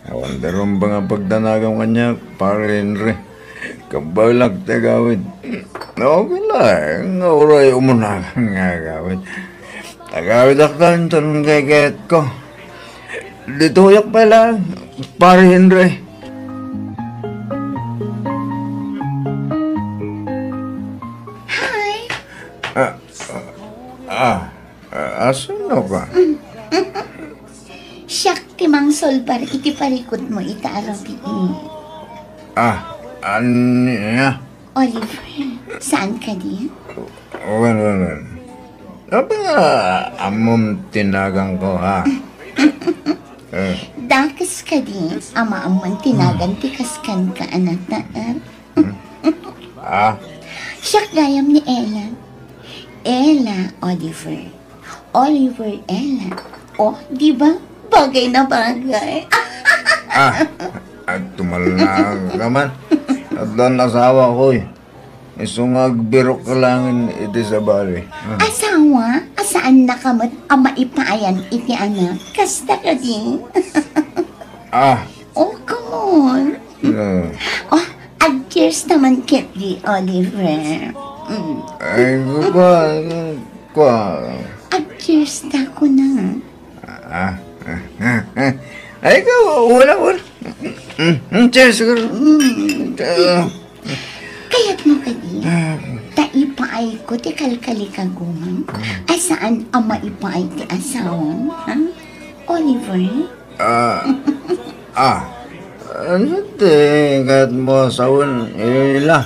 Awan da rumbeng a pagdanagam kaniak, Pare Henry. Kabaelak ti agawid. Okay laeng nga uray umunagan nga agawid. Agawidak ta inton kaykayatko. Ditoyak pay laeng, Pare Henry. Hi. Ah, ah, ah, asino ka? Siak ti mangsolbar iti parikutmo ita a rabii. Ah, ania? Oliver, saan kadi? Wen, wen, wen. Apay nga ammom ti naganko, ha? Eh. Dakes kadi a maammoan ti nagan ti kaskanka a nataer? Hmm? Ah? Siak gayam ni Ella. Ella, Oliver. Oliver, Ella. Oh, di ba? bagay na bagay. Ah, agtumalna ka man. Addan asawa ko, eh. Isu nga agbirok ka laeng iti sabali. Ah. Asawa, a saannaka met a maipaayan iti anak. Kasta kadi? Ah. Oh, come on. Ah. Oh, ag-cheers ta man ketdi, Oliver. Mm. Ay, kua, kua. Ag-cheers ta, kuna. Ah, ah, ah, ah. Ay, ikaw, wala, wala. Mm, mm, cheers, siguro. Mm. Ah. Kayatmo kadi, ah, ta ipaayko ti kalkalikaguam, ah, a saan a maipaay ti asawam, ha? Oliver? Ah, ah. Ania ti kayatmo a sawen, Ila?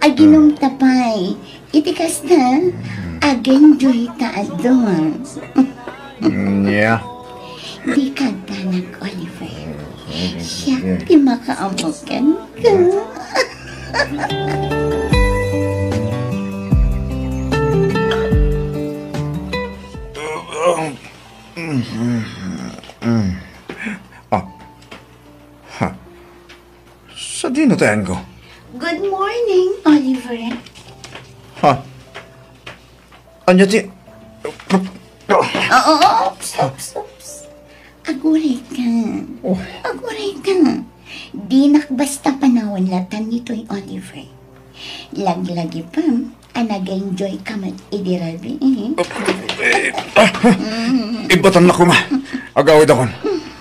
Aginom ta pay. Iti kasta, ag-enjoy ta a duak. Nia. Dika agdanag, Oliver. Siak ti makaammo kenka. Ah. Ha. Sadino ti ayanko? Good morning, Oliver. Ha? Ania ti... Oo, oops, oops, oops. Aguray ka. Oh. Aguray ka. Dinak basta panawen latan ditoy, Oliver. Laglagipen a nag-enjoy ka met idi rabii, eh. Eh, ah, imbatan na koma. Agawidakon.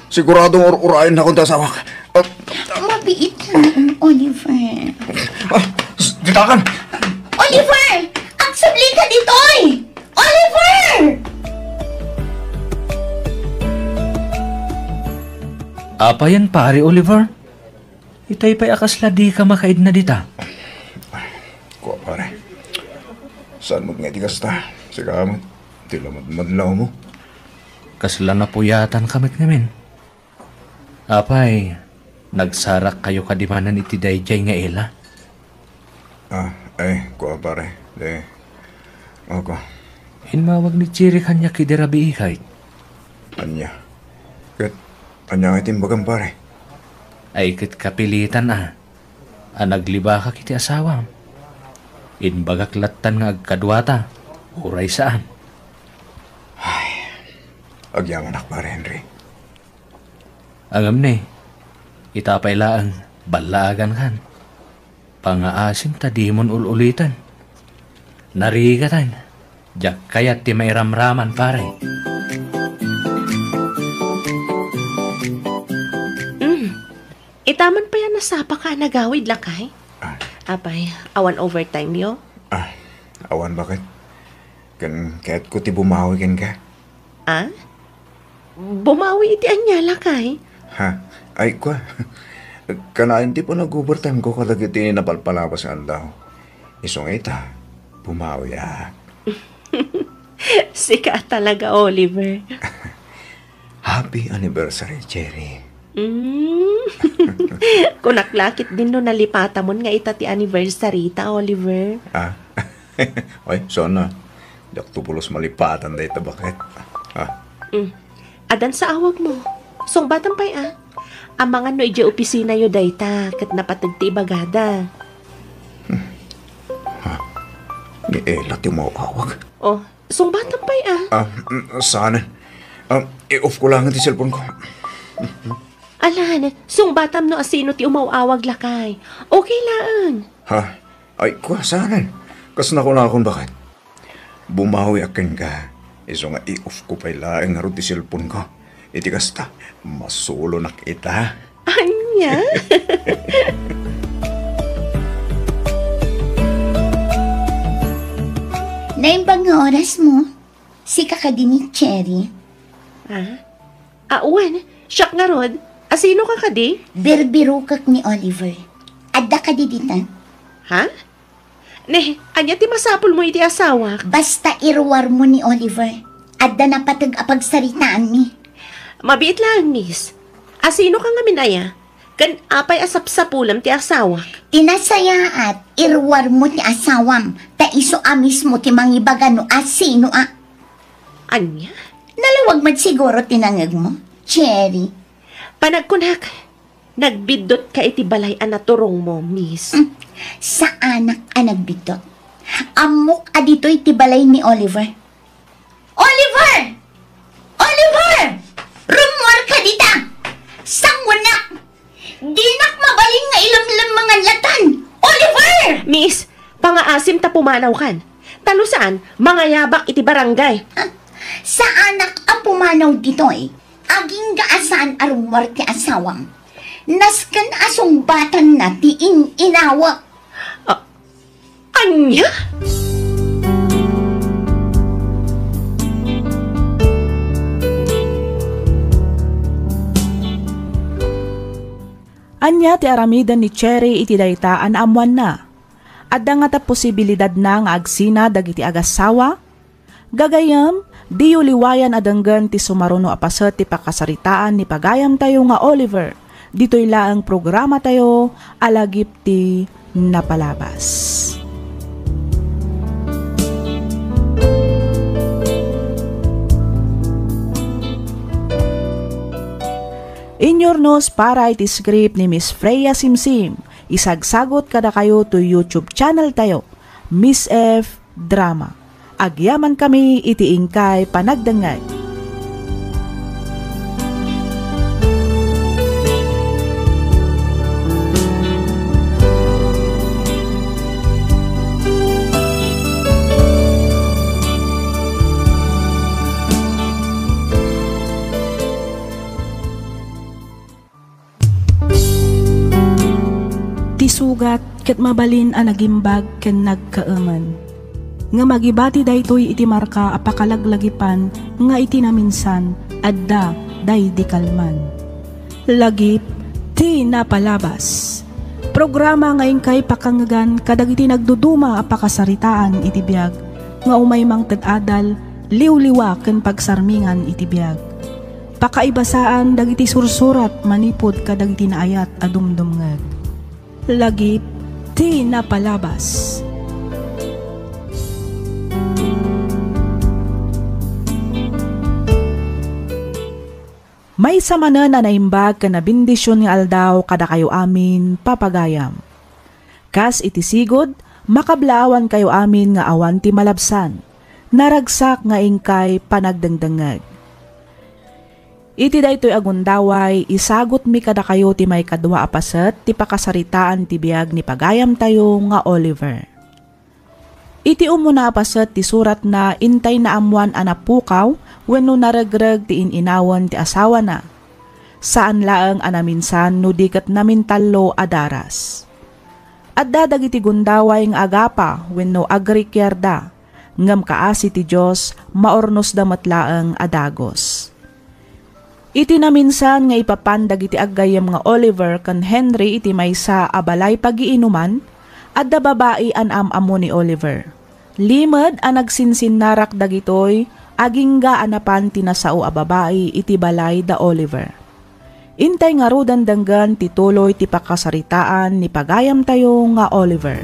Siguradong ur-uraennakon ti asawak. Ah, mabiit laeng, Oliver. Ah, s-, ditakan! Oliver! Agsubli ka ditoy! Oliver! Apayen, pare Oliver? Itay pay a kasla dika makaidna dita. Kua, pare. Saan met nga iti kasta? Sika met, ti lamadmadlawmo. Kasla napuyatanka met ngamin. Apay, nagsarakkayo kadi manen iti daydiay nga ila? Ah, ay, kua, pare. Di, ako. Immawag ni Chiri kaniak idi rabii, kayat. Ania? Ket ania nga ti imbagam, pare? Ay, ket kapilitan a, a naglibakak iti asawam. Imbagak lattan nga agkaduata, uray saan. Ay, agyamanak, pare Henry. Ngem ne, ita pay laeng, ballaagankan. Pangaasim ta dimon ul-uliten. Narigatan, diak kayat ti mairamraman, pare. Mm. Ita man pay a nasapaka a nagawid, lakay? Ah. Apay, awan overtime yo? Ah, awan, baket. Ken kayatko ti bumawi kenka. Ah? Bumawi iti ania, lakay? Ha? Ay, kua. Kanayon ti panag-overtime ko kadagiti napalpalabas nga aldaw. Isu nga ita, bumawi a. Sika talaga, Oliver. Happy anniversary, Cherry. Mm. Kunak la ketdin no nalipatamon nga ita ti anniversary ta, Oliver. Ah? Ay, sana. Diak to pulos malipatan dayta, baket. Ah. Mm. Addan sa awagmo. Sungbatam pay a. Amangan no idiay opisinayo dayta ket napateg ti ibagada. Hmm. Ha? Ni Ella ti umaw-awag? Oh, sungbatam pay a. Ah, mm, saan? Ah, i-off ko lang ti cellphone ko. Alan, sungbatam no asino ti umaw-awag, lakay. Okay laeng. Ha? Ay, kua, saan? Kas nakunakon, baket? Bumawiak kenka. Isu nga i-off ko pay laeng ngarud ti cellphone ko. Iti kasta, masulonak ita. Ania? Naimbag nga orasmo. Sika kadi ni Cherry? Ah? Ah, wen, siak ngarud. Asino ka kadi? Birbirokek ni Oliver. Adda kadi dita? Ha? Ne, ania ti masapulmo iti asawak? Basta iruarmo ni Oliver. Adda napateg a pagsaritaanmi. Mabiit laeng, miss. Asino ka ngamin aya? Ken apay a sapsapulem ti asawak? Ti nasayaat, iruarmo ti asawam, ta isu a mismo ti mangibaga no asino a. Ania? Nalawag met siguro ti nangegmo, Cherry. Panagkunak, nagbiddut ka iti balay a naturongmo, miss. Hmm, saanak a nagbiddut. Ammok a ditoy ti balay ni Oliver. Oliver! Oliver! Rummuar ka dita! Sanguanak! Dinak mabalin nga ilemlemmengan latan! Oliver! Miss, pangaasim ta pumanawkan. Ta no saan, mangayabak iti barangay. Ha? Saanak a pumanaw ditoy. Agingga a saan a rummuar ti asawam. Nasken a sungbatanna ti in-inawek. Ah, ania? Ania ti aramiden ni Cherry iti dayta a naammoanna? Adda ngata posibilidadna nga agsina dagiti agassawa? Gagayyem, diyo liwayan a denggen ti sumaruno a paset ti pakasaritaan ni pagayamtayo nga Oliver. Ditoy laeng programatayo a Lagip ti Napalabas. Inyurnos para iti script ni Miss Freya Simsim. Isagsagot kadakayo to YouTube channel tayo, Miss F Drama. Agyamankami iti inkay panagdengngeg. Ti sugat ket mabalin a nagimbag ken nagkaemen. Ngem agibati daytoy iti marka a pakalaglagipan nga iti naminsan, adda daydi kalman. Lagip ti Napalabas. Programa nga inkay pakangngegan kadagiti nagduduma a pakasaritaan iti biag nga umay mangted adal, liwliwa ken pagsarmingan iti biag. Pakaibasaan dagiti sursurat manipud kadagiti naayat a dumdumngeg. Lagip ti Napalabas. Maysa manen a naimbag ken a bendision nga aldaw kadakayo amin, papagayam. Kas iti sigud, makablaawankayo amin nga awan ti malabsan. Naragsak nga inkay panagdengdengngeg. Iti daytoy a gundaway, isagutmi kadakayo ti maikadua a paset ti pakasaritaan ti biag ni pagayamtayo nga Oliver. Iti umuna a paset ti suratna, intay naammoan a napukaw wenno naregreg ti in-inawen ti asawana. Saan laeng a naminsan no di ket namintallo a daras. Adda dagiti gundaway nga agapa wenno agrikiarda, ngem kaasi ti Dios, maurnosda met laeng a dagus. Iti naminsan nga ipapan dagiti aggayyem nga Oliver ken Henry iti maysa a balay pagiinuman, adda babai a naam-ammo ni Oliver. Limed a nagsinsinnarak dagitoy, agingga a napan ti nasao a babai iti balay da Oliver. Intay ngaruden denggen ti tuloy ti pakasaritaan ni pagayamtayo nga Oliver.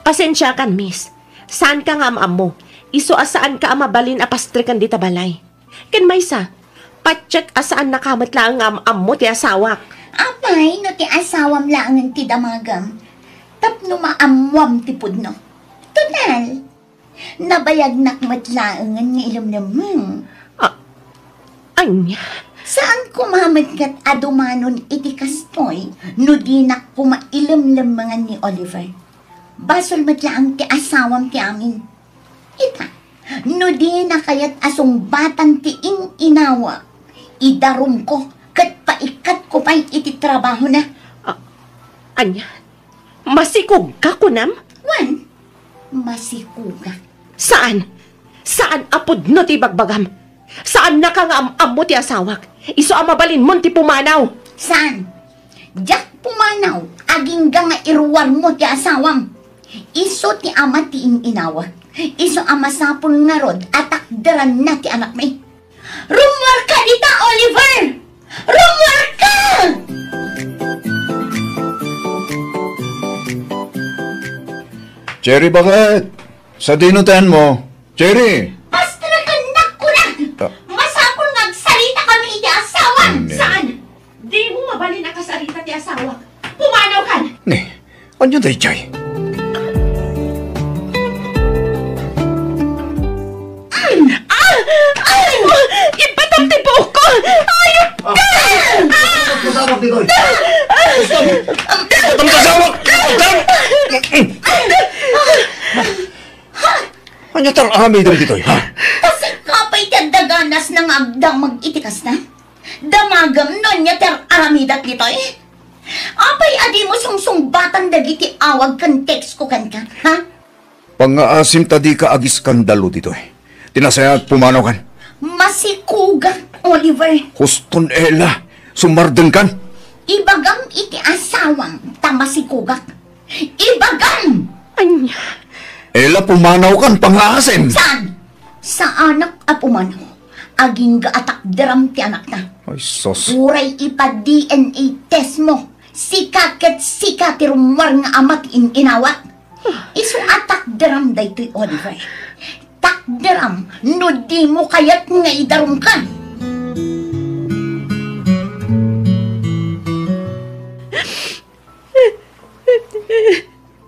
Pasensiakan, miss. Saanka nga am-ammo. Isu a saanka a mabalin a pastreken dita balay. Ken maysa, patiek a saannaka met laeng nga am-ammo ti asawak. Apay, no ti asawam laengen ti damagem, tapno maammoam ti pudno. Total, nabayagnak met laengen nga ilemlemmeng. Ah, ania? Saan koma met ket a dumanon iti kastoy no dinak koma ilemlemmengan ni Oliver. Basol met laeng ti asawam ti amin. Ita, no dina kayat a sungbatan ti in-inawek, idarumko ket paikkatko pay iti trabahona. Ah, ania? Masikogka, kunam? Wen, masikogak. Saan? Saan a pudno ti ibagbagam? Saannaka nga am-ammo ti asawak. Isu a mabalinmon ti pumanaw. Saan? Diak pumanaw, agingga nga iruarmo ti asawam. Isu ti ama ti in-inawek. Isu a masapul ngarud a takderanna ti anakmi. Rummuarka dita, Oliver! Rummuarka! Cherry, bakit? Sadino tayan mo? Cherry! Basta na kannak ko na! Ah. Masapul nga agsarita kami iti asawa! Saan? Di mo mabalin a kasarita ti asawa. Pumanaw kan! Ne, anya dayjay? Ah! Ay! Ipatam ti buhok ko! Ayop ka! Pasawag ditoy! Pasawag! Anya ti ar-aramidem ditoy, ha? Kasi kapay ti adda ganas nga agdamag iti kasta? Damagem no anya ti ar-aramidak ditoy? Apay a dimo sungsungbatan dagiti awag ken text ko kenka, ha? Pangngaasim ta dika agiskandalo ditoy. Ti nasayaat, pumanaw kan. Masikugak, Oliver. Huston, Ella. Sumardeng kan. Ibagam iti asawam ta masikugak. Ibagam! Anya? Ella, pumanaw kan, pangngaasim. Saan? Saanak a pumanaw. Agingga a takderam ti anakta. Ay, sus. Uray ipa-D N A test mo. Sika ket sika ti rummuar nga ama ti in-inawak. Isu a takderam daytoy, Oliver. Takderam no dimo kayat nga idarumka.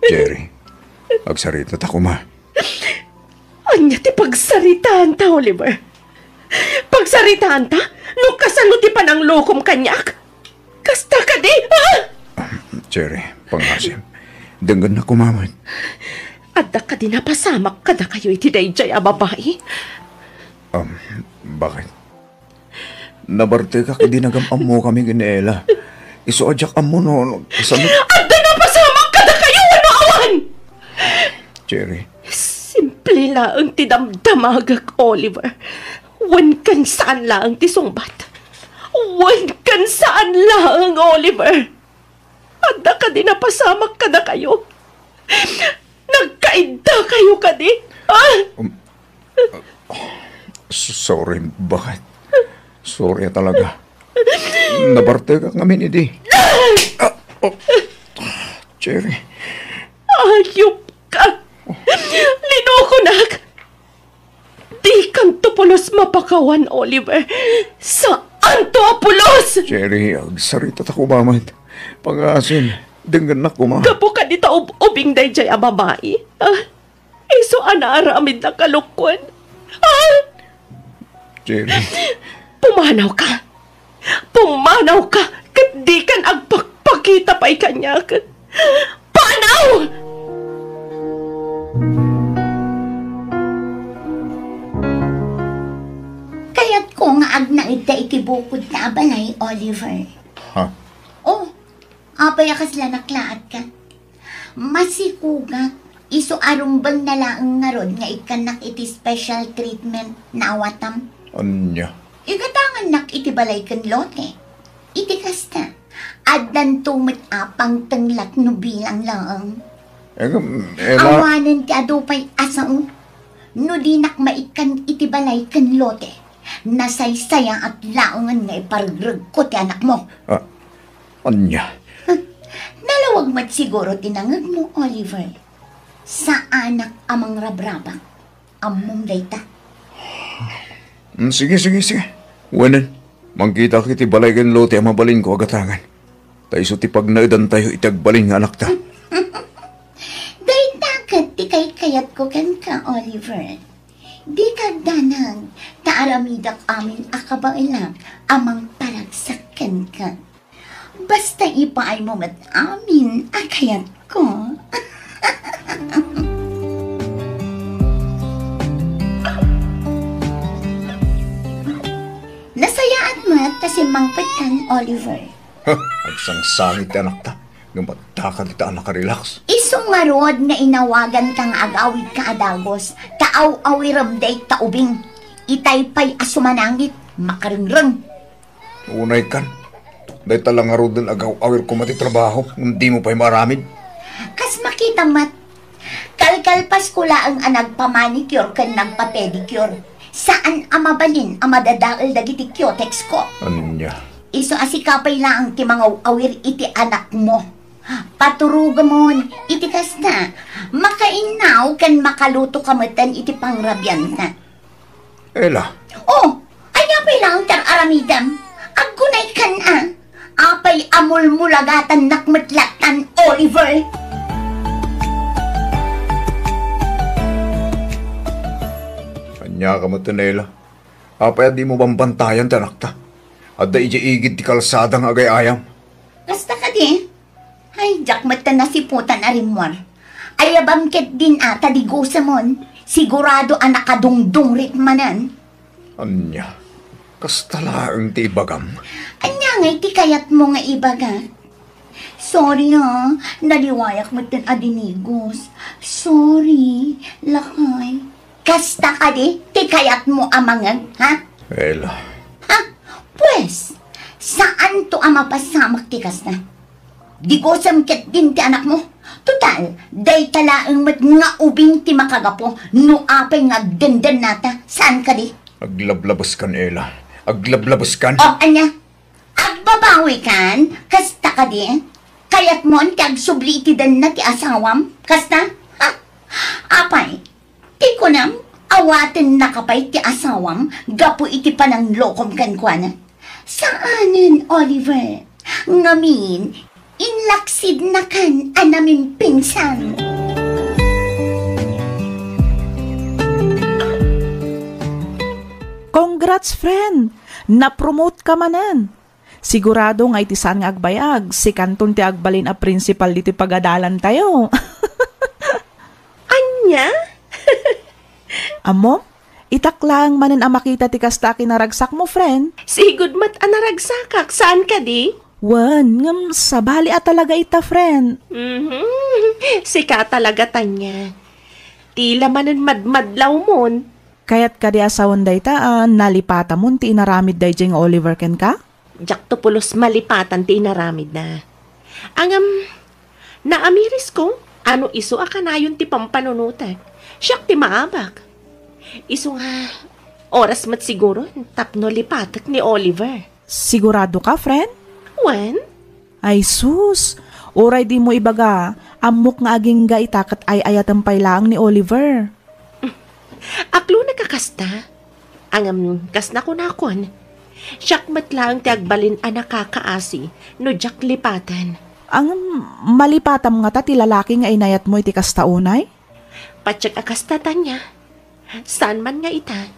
Cherry, agsarita ta koma. Ania ti pagsaritaanta, Oliver? Pagsaritaanta? No kasano ti pananglokom kaniak? Kasta kadi, ha? Cherry, pangngaasim. Denggennak koma met. Adda kadi napasamak kadakayo iti daydiay a babai? Um, bakit? Nabartekak idi nagam-ammokami ken ni Ella. Isu a diak ammo no, no, kasano? Adda napasamak kadakayo wenno awan? Cherry. Simple laeng ti damdamagek, Oliver. Wen ken saan laeng ti sungbat. Wen ken saan laeng, Oliver. Adda kadi napasamak kadakayo? Nagkaiddakayo kadi? Ah! Um, uh, sorry, bakit? Sorry talaga. Nabartekak ngamin idi. Ah, oh, Cherry. Ayop ka! Linokonak! Dikanto pulos mapakawan, Oliver. Saanto a pulos! Cherry, agsarita ta koma met. Pangngaasim, denggennak koma. Gapu kadi ta ub-ubing daydiay a babai, ah? Isu a naaramidna kalukuen, ah? Cherry. Pumanaw ka. Pumanaw ka ket dikan agpakpakita pay kaniak. Panaw! Kayatko nga agnaedda iti bukodta a balay, Oliver. Ha? Oh, apay a kasla naklaat ka? Masikugak, isu a rumbeng na laeng ngarud nga ikkannak iti special treatment, naawatam. Ania? Igatangannak iti balay ken lote. Iti kasta, addanto met a pangtenglak no bilang laeng. Em, Ella. Awanen ti adu pay a sao. No dinak maikkan iti balay ken lote, nasaysayaat laengen nga iparregregko ti anakmo. Ah, ania? Huh, nalawag met siguro ti nangegmo, Oliver. Saanak a mangrabrabak. Ammom dayta. Mm, sige, sige, sige. Wenen, mangkitak iti balay ken lote a mabalinko a gatangan. Ta isu ti pagnaedantayo iti agbalin nga anakta. Dayta ket ti kaykayatko kenka, Oliver. Dika agdanag, ta aramidak amin a kabaelak a mangparagsak kenka. Basta ipaaymo met amin a kayatko. Nasayaat met ta simmangpetkan, Oliver. Huh, agsangsangit ti anakta. Ngem adda kadi ta a nakarelax. Isu ngarud nga inawaganka nga agawidka a dagus, ta aw-awirem dayta ubing. Itay pay a sumanangit, makarengreng. Unay kan, dayta la ngaruden agaw-awir koma ti trabaho, ngem dimo pay maaramid. Kas makita met, kalkalpasko laeng a nagpamanicure ken nagpapedicure. Saan a mabalin a madadael dagiti cutex ko. Ania? Isu a sika pay laeng ti mangaw-awir iti anakmo. Paturugamon iti kasta, makainnaw ken makalutoka metten iti pangrabianta. Ella. Oh, ania pay laeng ti ar-aramidem? Agkunaykan a, apay a mulmulagatannak met lattan, Oliver? Ania ka metten, Ella? Apay a dimo bambantayan ti anakta? Adda idiay igid ti kalsada nga agay-ayam. Kasta kadi? Ay, diak met ta nasiputan a rimmuar. Ayabam ketdin a ta digosemon. Sigurado a nakadungdungrit manen. Ania? Kasta laeng ti ibagam? Ania ngay ti kayatmo nga ibaga? Sorry, ha. Naliwayak metten a dinigos. Sorry, lakay. Kasta kadi ti kayatmo a mangeg, ha? Ella. Ha? Pues, saanto a mapasamak ti kasta. Digosem ketdin ti anakmo. Total, dayta laeng met nga ubing ti makagapu no apay nga agdendennata. Saan kadi? Aglablabeskan, Ella. Aglablabeskan. Oh, ania? Agbabawikan? Kasta kadi? Kayatmon ti agsubli iti denna ti asawam? Kasta? Ha? Apay, ti kunam, awatennaka pay ti asawam gapu iti pananglokom kenkuana? Saanen, Oliver. Ngamin, inlaksidnakan a namimpinsan. Congrats, friend! Napromote ka manen! Sigurado nga iti saan nga agbayag, sikanton ti agbalin a principal ditoy pagadalantayo. Ania? Ammom, itak laeng manen a makita ti kasta a kinaragsakmo, friend. Sigud met a naragsakak, saan kadi? Wen, ngem sabali a talaga ita, friend. Mhm. Sika talaga, Tanya. Tila manen madmadlawmon. Kayat kadi a sawen dayta a nalipatamon ti inaramid daydiay nga Oliver kenka? Diakto pulos malipatan ti inaramidna. Ngem, naamirisko a no isu a kanayon ti pampanunotek, siak ti maabak. Isu nga, oras met siguron tapno lipatek ni Oliver. Sigurado ka, friend? Wen? Ay sus, uray dimo ibaga, ammok nga agingga ita ket ay-ayatem pay laeng ni Oliver. Aklonek a kasta. Ngem kas nakunakon, siak met laeng ti agbalin a nakakaasi no diak lipaten. Ngem malipatam ngata ti lalaki nga inayatmo iti kasta unay? Patiek a kasta, Tanya. Saan man nga ita,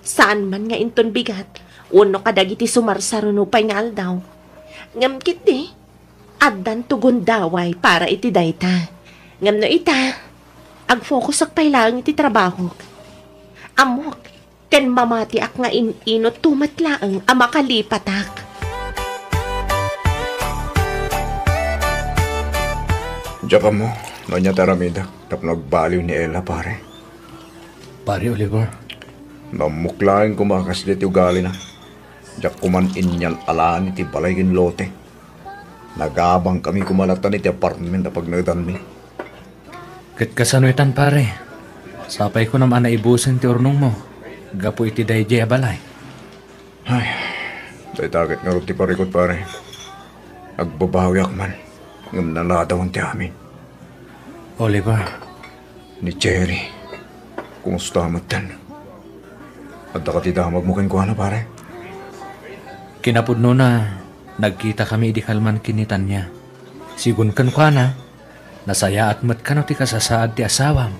saan man nga inton bigat wenno kadagiti sumarsaruno pay nga aldaw. Ngem ketdi, addanto gundaway para iti dayta. Ngem no ita, agfokusak pay laeng iti trabahok. Ammok, ken mamatiak nga in-inutto met laeng a makalipatak. Diak ammo no ania ti aramidek tapno agbaliw ni Ella, pare. Pare Oliver. Nammok laeng koma a kasdiay ti ugalina. Diak koman inyal-alani ti balay ken lote. Nagabangkami koma latta iti apartment a pagnaedanmi. Ket kasano itan, pare? Sapay kunam a naibusen ti urnongmo gapu iti daydiay a balay. Ay, dayta ket ngarud ti parikut, pare. Agbabawiak man, ngem naladawan ti amin. Oliver. Ni Cherry, kumusta metten? Adda kadi damagmo kenkuana, pare? Kinapudnona, nagkitakami idi kalman ken ni Tanya. Sigun kenkuana, nasayaat met kano ti kasasaad ti asawam.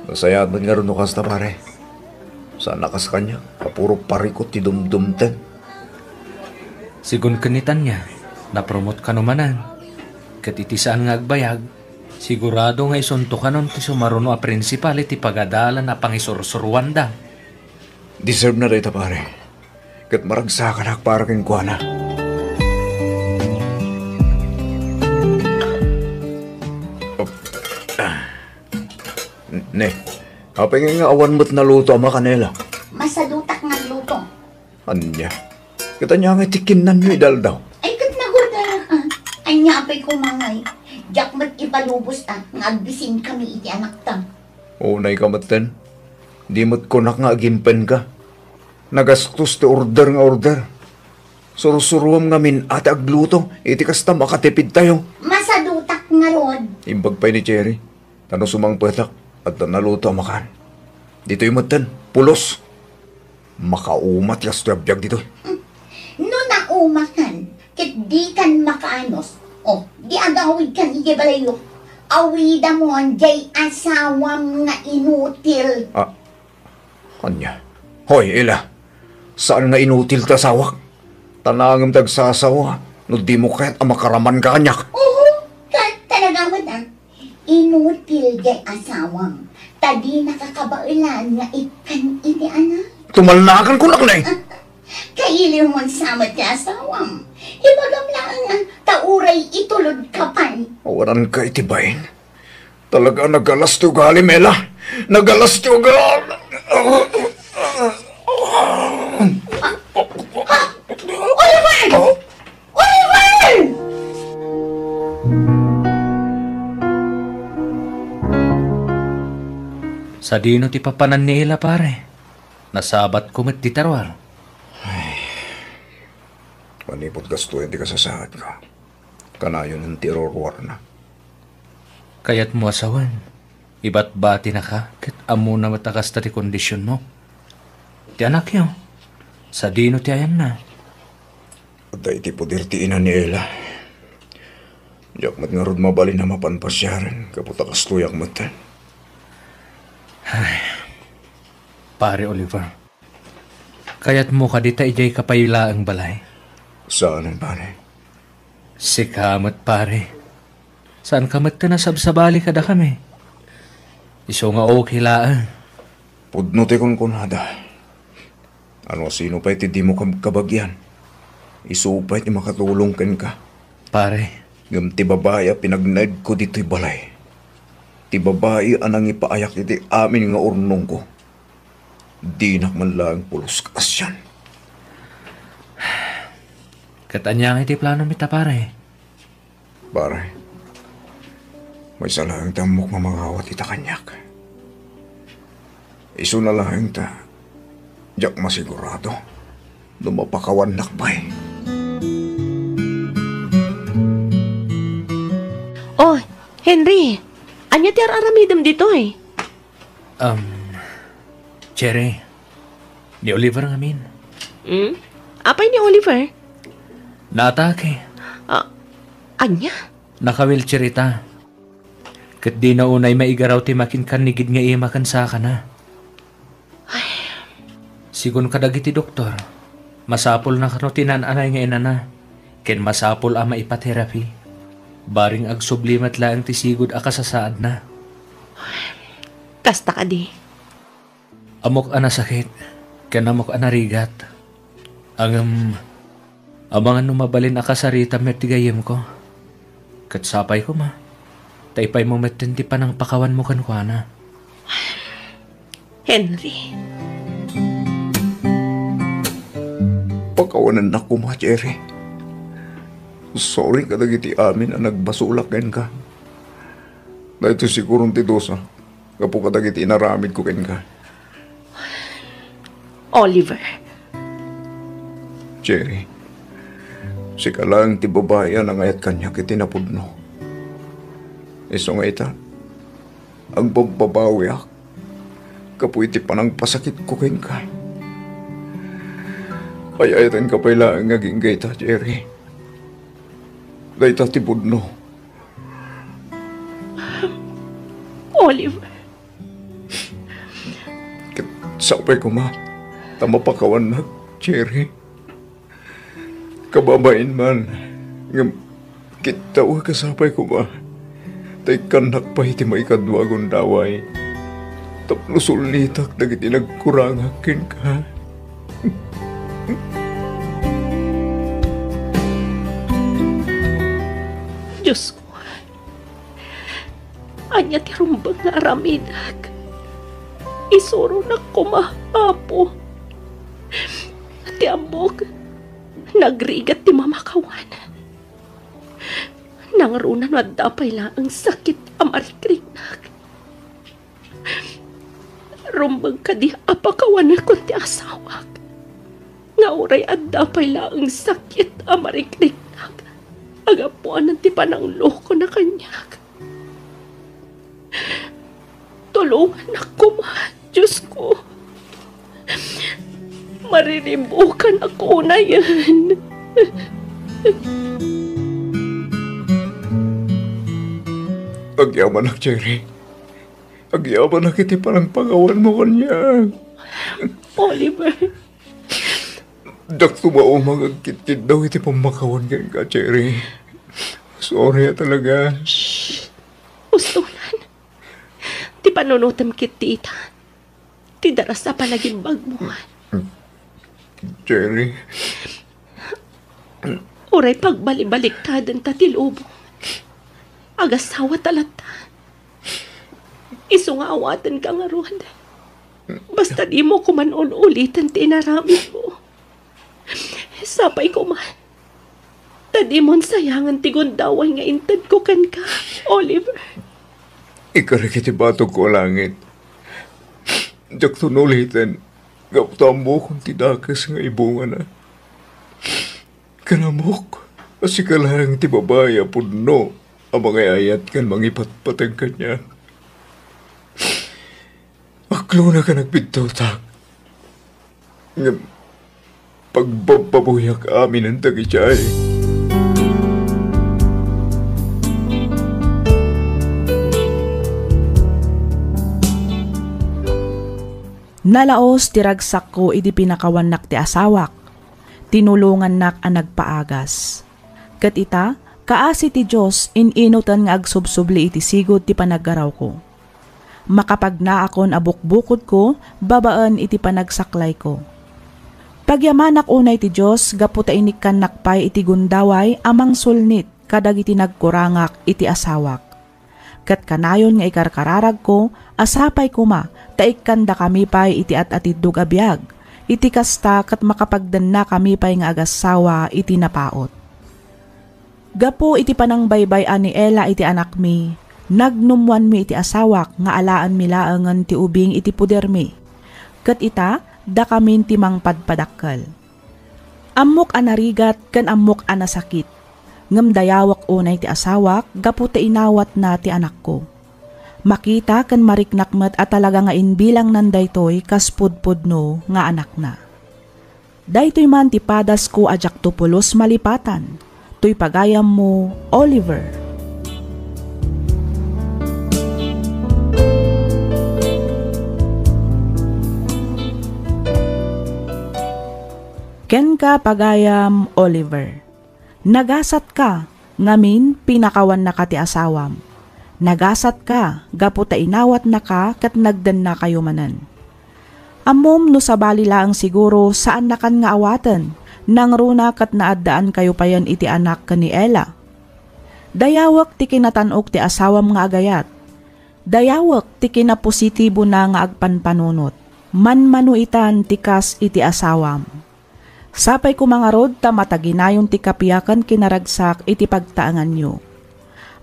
Nasayaat met ngarud no kasta, pare. Saan a kas kaniak a puro parikut ti dumdumten. Sigun ken ni Tanya, napromot kano manen. Ket iti saan nga agbayag, sigurado nga isunto kanon ti sumaruno a prinsipal iti pagadalan a pangisursuruanda. Deserve na dayta, pare. Ket maragsakanak para kenkuana. Op. Ah. Ne, apay nga awan met naluto a makanela? Masadutak nga agluto. Ania? Ket ania nga ti kinnanyo idi aldaw? Ay, ket nagurdarak, ah. Ania apay koma ngay? Diak met ipalubos, ah, nga agbisinkami iti anakta. Unay ka metten. Di met kunak nga agimpen ka. Nagastos ti order nga order. Sursuruam ngamin a ti agluto iti kasta makatipidtayo. Masadu Ngarud. Imbag pay ni Cherry, ta no sumangpetak, adda naluto a makan. Ditoy metten, pulos. Makauma ti kastoy a biag ditoy. No naumakan, ket dikan makaanus, o, di agawidkan idiay balayyo. Awidamon diay asawam nga inutil. Ah, ania? Hoy, Ella, saan nga inutil ti asawak? Ta naangem ti agsasawa no dimo kayat a makaraman ka kaniak. Oho, ka-, talaga met, ah. Inutil diay asawam, ta dinaka kabaelan nga ikkan iti anak. Tumalnakan kunak, nay. Kailiwmon sa met ti asawam. Ibagam laeng, ah, ta uray itulodka pay. Awanan ka iti bain. Talaga nagalas ti ugalim, Ella. Nagalas ti ugalim. Oliver! Oliver! Sadino ti papanan ni Ella, pare? Nasabatko met dita ruar. Ay. Manipud kastoy ti kasasaadko. Kanayon ti iruruarna. Kayatmo a sawen, ibatbatinaka, ket ammona met a kasta ti kondisionmo. Ti anakyo, sadino ti ayanna? Adda iti poder ti ina ni Ella. Diak met ngarud mabalin a mapan pasiaren, gapu ta kastoyak metten. Ay, Pare Oliver, kayatmo kadi ta idiayka pay laeng balay? Saanen, pare. Sika met, pare. Saanka met a nasabsabali kadakami. Isu nga okay laeng. Pudno ti kunkunada. Ano a sino pay ti dimo kab-, kabagian? Isu pay ti makatulong kenka. Pare. Ngem ti babai a pinagnaedko ditoy balay, ti babai a nangipaayak iti amin nga urnongko, dinak man laeng pulos kaasian. Ket ania ngay ti planom ita, pare? Pare, maysa laeng ti ammok nga mangawat ita kaniak. Isuna laeng ta diak masigurado no mapakawannak pay. Oh, Henry, ania ti ar-aramidem ditoy? Um, Cherry, ni Oliver ngamin. Hmm? Apay ni Oliver? Naatake. Ah, ania? Naka-wheelchair ita. Ket dina unay maigaraw ti makinkannigid nga ima ken sakana. Ay. Sigun kadagiti doktor, masapulna kano ti naan-anay nga inana, ken masapul a maipa-therapy. Bareng agsubli met laeng ti sigud a kasasaadna. Kasta kadi. Ammok a nasakit, ken ammok a narigat. Ngem, amangan no mabalin a kasaritam met ti gayyemko. Ket sapay koma, ta ipaymo metten ti panangpakawanmo kenkuana. Henry. Pakawanennak koma, Cherry. Sorry kadagiti amin a nagbasolak kenka. Daytoy siguron ti dusa gapu kadagiti inaramidko kenka. Oliver. Cherry, sika laeng ti babai a nangayat kaniak iti napudno. Isu nga ita, agbabbabawiak gapu iti panangpasakitko kenka. Ay-ayatenka pay laeng nga agingga ita, Cherry. Dayta ti pudno. Oliver. Ket sapay koma ta mapakawannak, Cherry. Kababain man, ngem kittawek a sapay koma ta ikkannak pay ti maikadua a gundaway tapno sulnitak dagiti nagkurangak kenka. Diosko, ania ti rumbeng nga aramidek? Isuronak koma, Apo. Ti ammok, nagrigat ti mamakawan. Nangruna no adda pay laeng sakit a marikriknak. Rumbeng kadi a pakawanekon ti asawak nga uray adda pay laeng sakit a marikriknak. Agapuanan ti pananglokona kaniak. Tulongannak koma, Diosko. Mariribukanak unayen. Agyamanak, Cherry. Agyamanak iti panangpakawanmo kaniak. Oliver. Diak tumaumag agkitkiddaw iti pammakawan kenka, Cherry. Sorry a talaga. Shh! Ustonan. Ti panunotem ket ti ita. Ti daras a panagimbagmo. Cherry. Uray pagbalibaliktadenta ti lubong. Agasawa ta latta. Isu nga awatenka ngarud. Basta dimo koman ul-uliten ti inaramidmo. Sapay koma ta dimon sayangen ti gundaway nga intedko kenka, Oliver. Ikarik iti batogko a langit. Diakton uliten, gapu ta ammokon ti dakes nga ibungana. Ken ammok a sika laeng ti babai a pudno a mangay-ayat ken mangipatpateg kaniak. Aklonak a nagbiddutag. Ngem pagbabbabuyak aminen dagiti ay. Nalaos ti ragsakko idi pinakawannak ti asawak. Tinulongannak a nagpaagas. Ket ita, kaasi ti Dios, in-inutan nga agsubsubli iti sigud ti panaggarawko. Makapagnaakon a bukbukodko babaen iti panagsaklayko. Pagyamanak unay ti Dios gapu ta inikkannak pay iti gundaway a mangsulnit kadagiti nagkurangak iti asawak. Ket kanayon nga ikarkararagko a sapay koma ta ikkandakami pay iti at-atiddog a biag, iti kasta ket makapagdennakami pay nga agassawa iti napaut. Gapu iti panangbaybay-an ni Ella iti anakmi, nagnummuanmi iti asawak nga alaenmi laengen ti ubing iti pudermi. Ket ita, dakamin ti mangpadpadakkel. Ammok a narigat ken ammok a nasakit, ngem dayawek unay ti asawak gapu ta inawatna ti anakko. Makita ken mariknak met a talaga nga imbilangnan daytoy kas pudpudno nga anakna. Daytoy man ti padasko a diakto pulos malipatan. Toy pagayammo, Oliver. Kenka, pagayam Oliver. Nagasatka, ngamin pinakawannaka ti asawam. Nagasatka gapu ta inawatnaka ket nagdennakayo manen. Ammom no sabali laeng siguro saannakan nga awaten, nangruna ket naaddaankayo payen iti anak ken ni Ella. Dayawek ti kinatan-ok ti asawam nga agayat. Dayawek ti kinapositibona nga agpanpanunot. Manmano itan ti kas iti asawam. Sapay koma ngarud ta mataginayon ti kapiakan kinaragsak iti pagtaenganyo.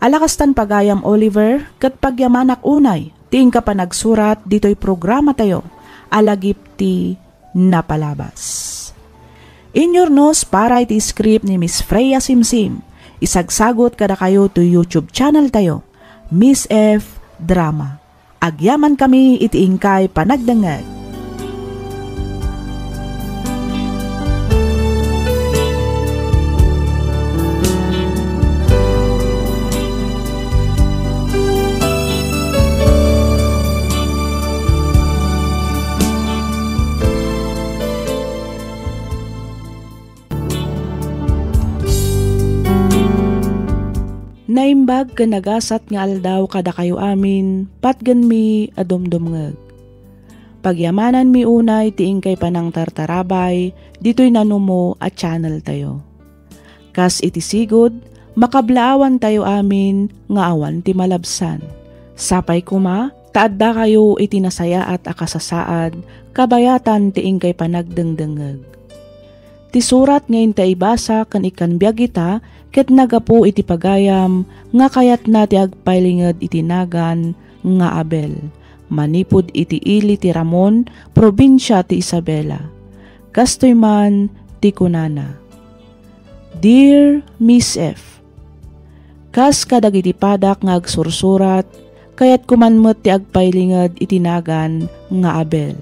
Alakastan pagayam Oliver, ket pagyamanak unay ti inka panagsurat ditoy programatayo a lagip ti napalabas. Inyurnos para iti script ni Miss Freya Simsim, isagsagut kadakayo toy YouTube channel tayo, Miss F Drama. Agyamankami iti inkay panagdengngeg. Naimbag ken nagasat nga aldaw kadakayo amin, patgenmi a dumdumngeg. Pagyamananmi unay ti inkay panangtartarabay ditoy nanumo a channel tayo. Kas iti sigud, makablaawan tayo amin nga awan ti malabsan. Sapay koma ta addakayo iti nasayaat a kasasaad kabayatan ti inkay panagdengdengngeg. Ti surat nga inta ibasa ken ikkan biag ita ket naggapu iti pagayam nga kayatna ti agpailinged iti nagan nga Abel, manipud iti ili ti Ramon, probinsia ti Isabela. Kastoy man ti kunana, Dear Miss F, Kas kadagiti padak nga agsursurat, kayatko man met ti agpailinged iti nagan nga Abel.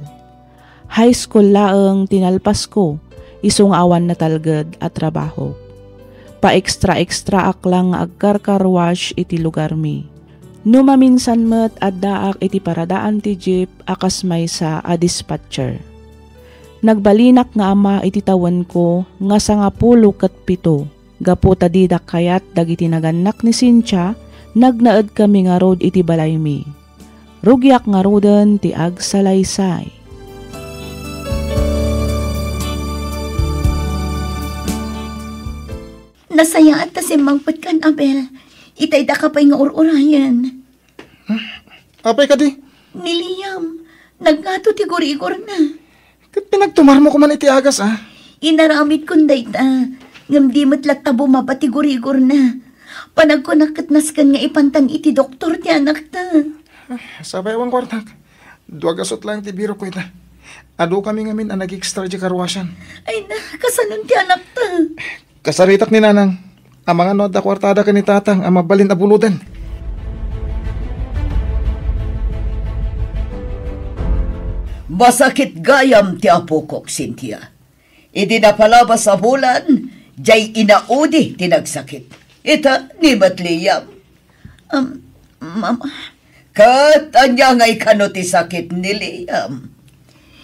High school laeng ti nalpasko, isu nga awan natalged a trabaho. Pa-extra-extraak lang nga agkar-car wash iti lugarmi. No maminsan met addaak iti paradaan ti jeep a kas maysa a dispatcher. Nagbalinak nga ama iti tawenko nga sangapulo ket pito. Gapu ta dida kayat dagiti nagannak ni Cynthia, nagnaedkami ngarud iti balaymi. Rugiak ngaruden ti agsalaysay. Nasayaat ta simmangpetkan, Abel. Itay daka pay nga ur-urayen. Apay kadi? Ni Liam, nagngato ti gurigorna. Ket pinagtumarmo koman iti agas, a? Inaramidkon dayta, ngem di met latta bumaba ti gurigorna. Panagkunak ket nasken nga ipantan iti doktor ti anakta. Sapay awan kuartak. Dua gasut laeng ti birokko ita. Adukami ngamin a nag-extra di karwasan. Ay na, kasanon ti anakta? Kasaritak ni Nanang. Amangan no adda kuartada ken ni Tatang a mabalin a buloden. Masakit gayam ti apokok, Cynthia. Idi napalabas a bulan, diay inaudi ti nagsakit. Ita, ni met Liam. Um, Mama. Ket ania ngay kano ti sakit ni Liam?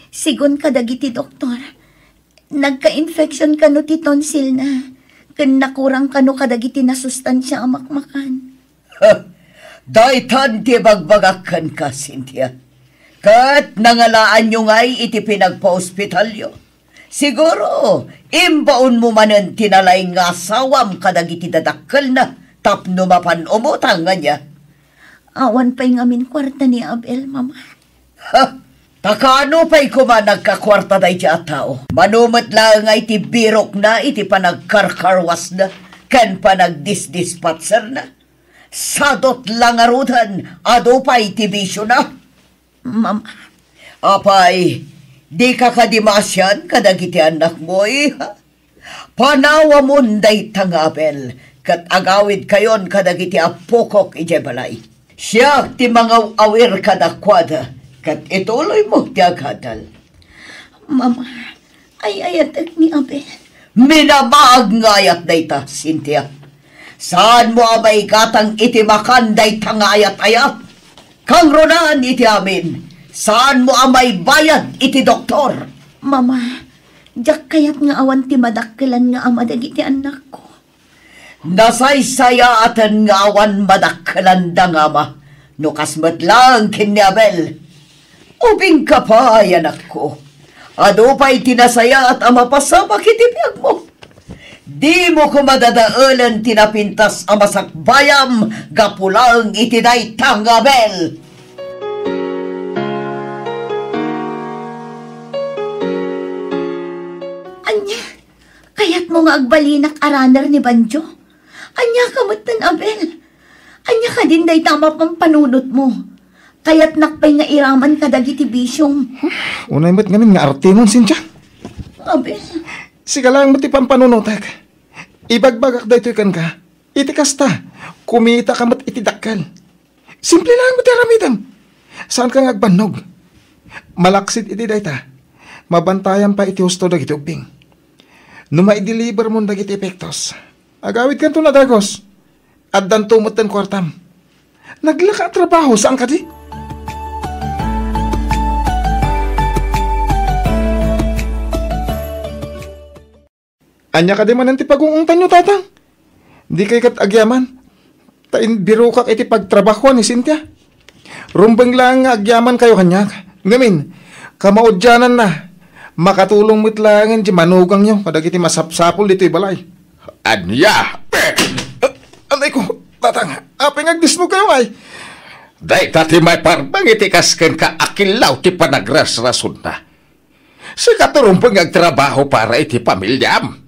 Sigun kadagiti doktor, nagka-infection kano ti tonsilna, ken nakurang kano kadagiti nasustansia a makmakan. Daytan ti ibagbagak kenka, Cynthia. Ket nangalaanyo ngay iti pinagpaospitalyo. Siguro, imbaonmo manen ti nalaing nga asawam kadagiti dadakkelna tapno mapan umutang, ania? Awan pay ngamin kuarta ni Abel, Mama. Ha! Ta kaano pay koma nagkakuarta daydi a tao? Mano met laeng ngay ti birokna iti panagkarkarwasna ken panagdisdispatserna? Sadot la ngaruden, adu pay ti bisiona. Mama. Apay, dika kadi maasian kadagiti annakmo, iha? Panawamon dayta nga Abel, ket agawidkayon kadagiti appokok idiay balay. Siak ti mangaw-awir kadakuada, ket ituloymo ti agadal. Mama, ay-ayatek ni Abel. Minamaag nga ayat dayta, Cynthia. Saanmo a maigatang iti makan dayta nga ayat-ayat. Kangrunaan iti amin, saanmo a maibayad iti doktor. Mama, diak kayat nga awan ti madakkelan nga ama dagiti annakko. Nasaysayaaten nga awan madakkelanda nga ama no kas met laeng ken ni Abel. Ubingka pay, anakko. Adu pay ti nasayaat a mapasamak iti biagmo. Dimo koma dadaelen ti napintas a masakbayam gapu laeng iti dayta nga Abel. Ania? Kayatmo nga agbalinak a runner ni banjo? Ania ka metten, Abel? Ania kadin dayta a mapampanunotmo? Kayatnak pay nga iraman kadagiti bisiom. Unay met ngamin nga artemon, Cynthia. Abel. Sika laeng met ti pampanunotek. Ibagbagak daytoy kenka. Iti kasta, kumitaka met iti dakkel. Simple laeng met ti aramidem. Saanka nga agbannog. Malaksid iti dayta, mabantayam pay iti husto dagiti ubbing. No maidelivermon dagiti epektos, agawidkanto a dagus. Addanto metten kuartam. Naglaka a trabaho, saan kadi? Ania kadi manen ti pagung-ungtanyo, Tatang? Dikay ket agyaman, ta imbirokak iti pagtrabahoan ni Cynthia. Rumbeng laeng nga agyamankayo kaniak. Ngamin, kamaudiananna, makatulong met laengen ti manugangyo kadagiti masapsapul ditoy balay. Ania? Pe-, anay ko, Tatang, apay nga agdismogkayo ngay? Dayta ti maiparbeng iti kas kenka a killaw ti panagrasrasonna. Sika ti rumbeng nga agtrabaho para iti pamiliam.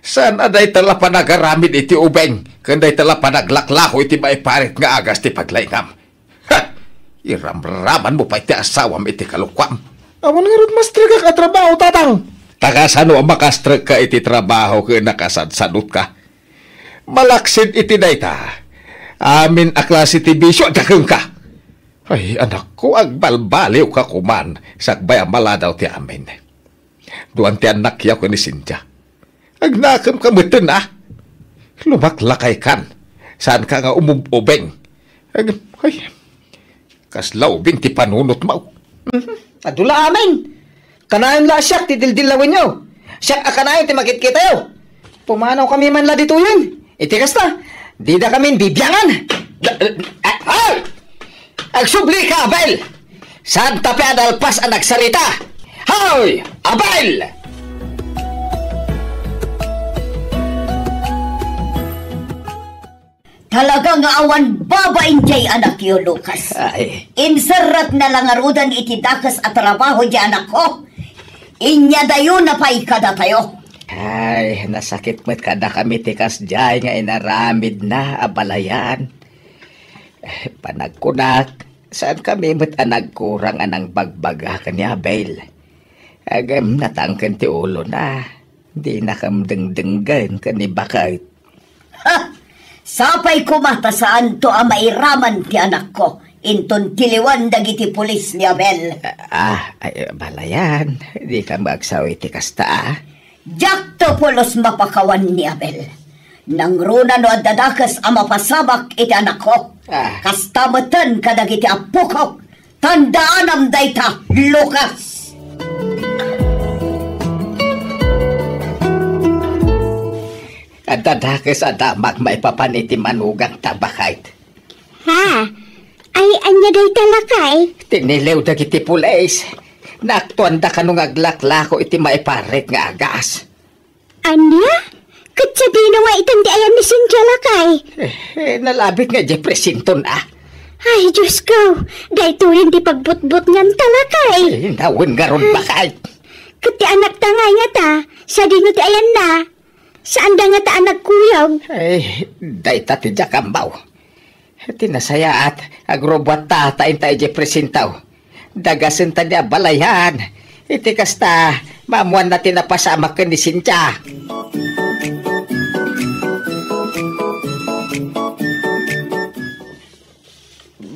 Saan a dayta la panagaramid iti ubing, ken dayta la panaglaklaho iti maiparit nga agas ti paglaingam. Ha! Iramramanmo pay ti asawam iti kalokuam. Awan ngarud mastrekak a trabaho, Tatang. Ta kasano a makastrekka iti trabaho ken nakasadsanotka? Malaksid iti dayta, Amin a klase ti bisio, adda kenka. Ay, anakko, agbalbaliwka koman, sakbay a maladaw ti amin. Duan ti annakyo ken ni Cynthia. Agnakemka metten, a. Lumaklakaykan. Saanka nga umub-ubing. Ag-, ay, kasla ubing ti panunotmo. Mhm. Adu la amin. Kanayon la a siak ti dildillawenyo. Siak a kanayon ti makitkitayo. Pumanawkami man la ditoyen. Iti kasta, didakamin bibiangan. Da-, a-, ay! Agsublika, Abel! Saanta pay a nalpas a nagsarita. Hoy, Abel! Talaga nga awan babain diay anakyo, Lucas. Ay. Inserrekna la ngaruden iti dakes a trabaho diay anakko. Inyadayona pay kadatayo. Ay, nasakit met kadakami ti kasdiay nga inaramidna a balayan. Panagkunak, saankami met a nagkurang a nangbagbaga ken ni Abel. Ngem natangken ti ulona. Dinakam dengdenggen ken ni baket. Ha! Sapay koma ta saanto a mairaman ti anakko inton tiliwan dagiti pulis ni Abel. Ah, ay, balayan, dikam agsaw iti kasta, a. Diakto pulos mapakawan ni Abel. Nangruna no adda dakes a mapasamak iti anakko. Ah. Kasta metten kadagiti appokok. Tandaanam dayta, Lucas! Adda dakes a damak maipapan iti manugangta, baket. Ha? Ay, ania dayta, lakay? Tiniliw dagiti pulis. Naaktuanda kano nga aglaklako iti maiparit nga agas. Ania? Ket sadino nga itan ti ayan ni Cynthia, lakay? Eh, eh, nalabit nga idiay presinto, a. Ay, Diyos ko, daytoyen ti pagbutbutnganta, lakay. Eh, nawen ngarud, baket. Ket ti anakta nga aya ta, sadino ti ayanna? Saanda ngata a nagkuyog? Eh, dayta ti diak ammo. Ti nasayaat, agrubbuatta ta inta idiay presinto. Dagasenta ni a balayan. Iti kasta, maammoanna ti napasamak ken ni Cynthia.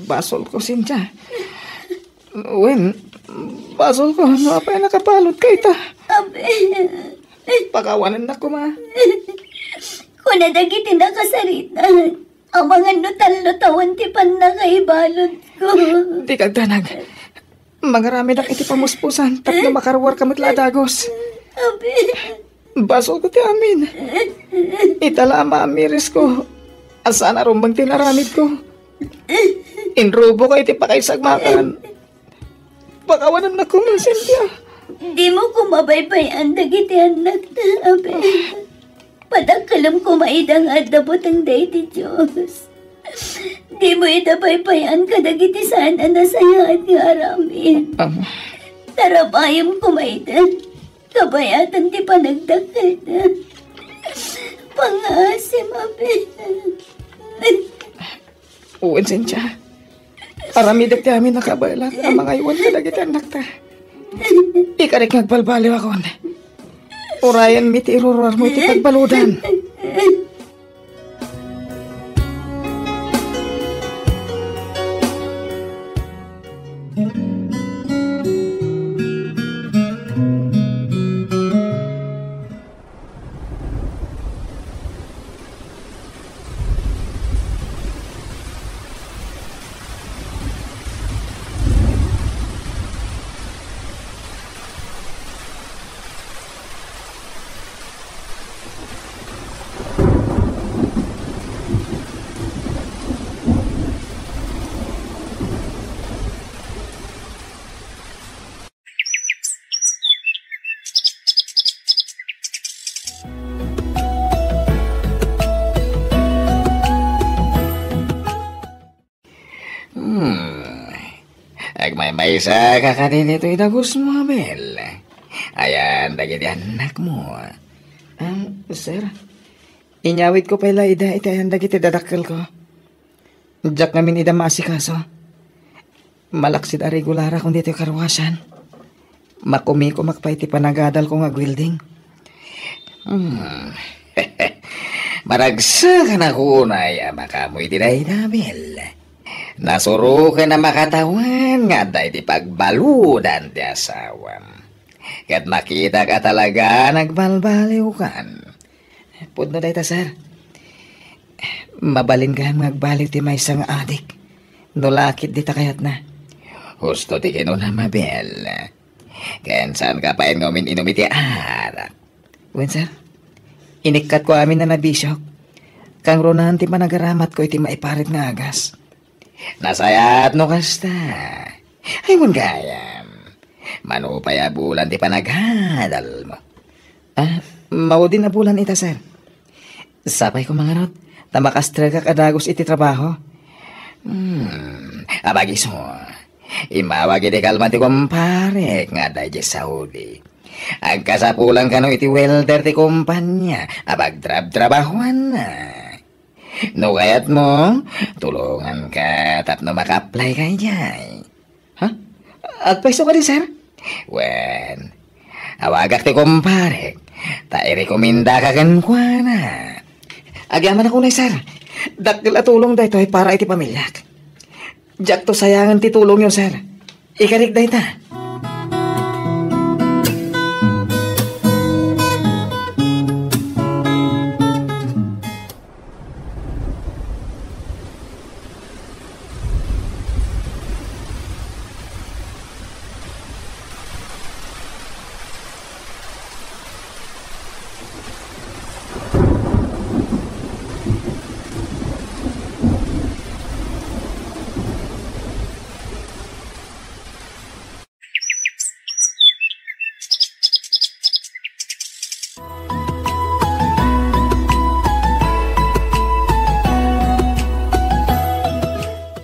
Basolko, Cynthia. Wen, basolko, no apay nakabaludka ita. Abi. Pakawanennak koma. Kuna dagiti nakasarita. Amangan no tallo tawen ti pannakaibaludko. Dika agdanag. Mangaramidak iti pamuspusan tapno makaruarka met la a dagus. Abi. Basolko ti amin. Ita la a maamirisko a saan a rumbeng ti inaramidko. Inruboka iti pakaisagmakan. Pakawanennak koma, Cynthia. Dimo koma baybay-an dagiti annakta, Abel. Padakkelem koma ida nga adda butengda iti Dios. Dimo ida baybay-an kadagiti saan a nasayaat nga aramid. Am. Tarabayem koma ida. Kabayatan ti panagdakkelda. Pangngaasim, Abel. Wen, Cynthia. Aramidek ti amin a kabaelan a mangaywan kadagiti annakta. Ikarik nga agbalbaliwakon. Urayenmi ti iruruarmo iti pagbaludan. Hmm. Agmaymaysa ka kadin itoy dagusmo, Abel. Ayan dagiti annakmo. Am, sir, inyawidko pay la ida iti ayan dagiti dadakkelko. Diak ngamin ida maasikaso. Malaksid a regularakon ditoy karuasan. Makumikumak pay ti panagadalko nga agwelding. Hmm. Maragsakan a kunay a makaammo iti dayta, Abel. Nasuroken a makatawen nga adda iti pagbaludan ti asawam. Ket makitak a talaga nagbalbaliwkan. Pudno dayta, sir. Mabalin gayam nga agbaliw ti maysa nga adik no la ket dita kayatna. Husto ti kinunam, Abel. Ken saanka pay nga umin-inum iti arak. Wen, sir. Inikkatko amin a nabisiok. Kangrunan ti panagaramatko iti maiparit nga agas. Nasayaat no kasta. Ay, wen gayam. Mano pay a bulan ti panagadalmo? Ah, maudin a bulan ita, sir. Sapay ko mangarot, ta makastregak a dagus iti trabaho. Hmm, abagiso. Immawag iti kalman ti kumparek nga adda idiay Saudi. Agkasapulan kano iti welder ti kumpanya a pagtrabtrabahuanna. No kayatmo, tulonganka tapno maka-apply ka idiay. Ha? Agpayso kadi, sir? Wen, awagak ti kumparek, ta irekomendaka kenkuana. Agyamanak unay, sir. Dakkel a tulong daytoy para iti pamiliak. Diakto sayangen ti tulongyo, sir. Ikarik dayta.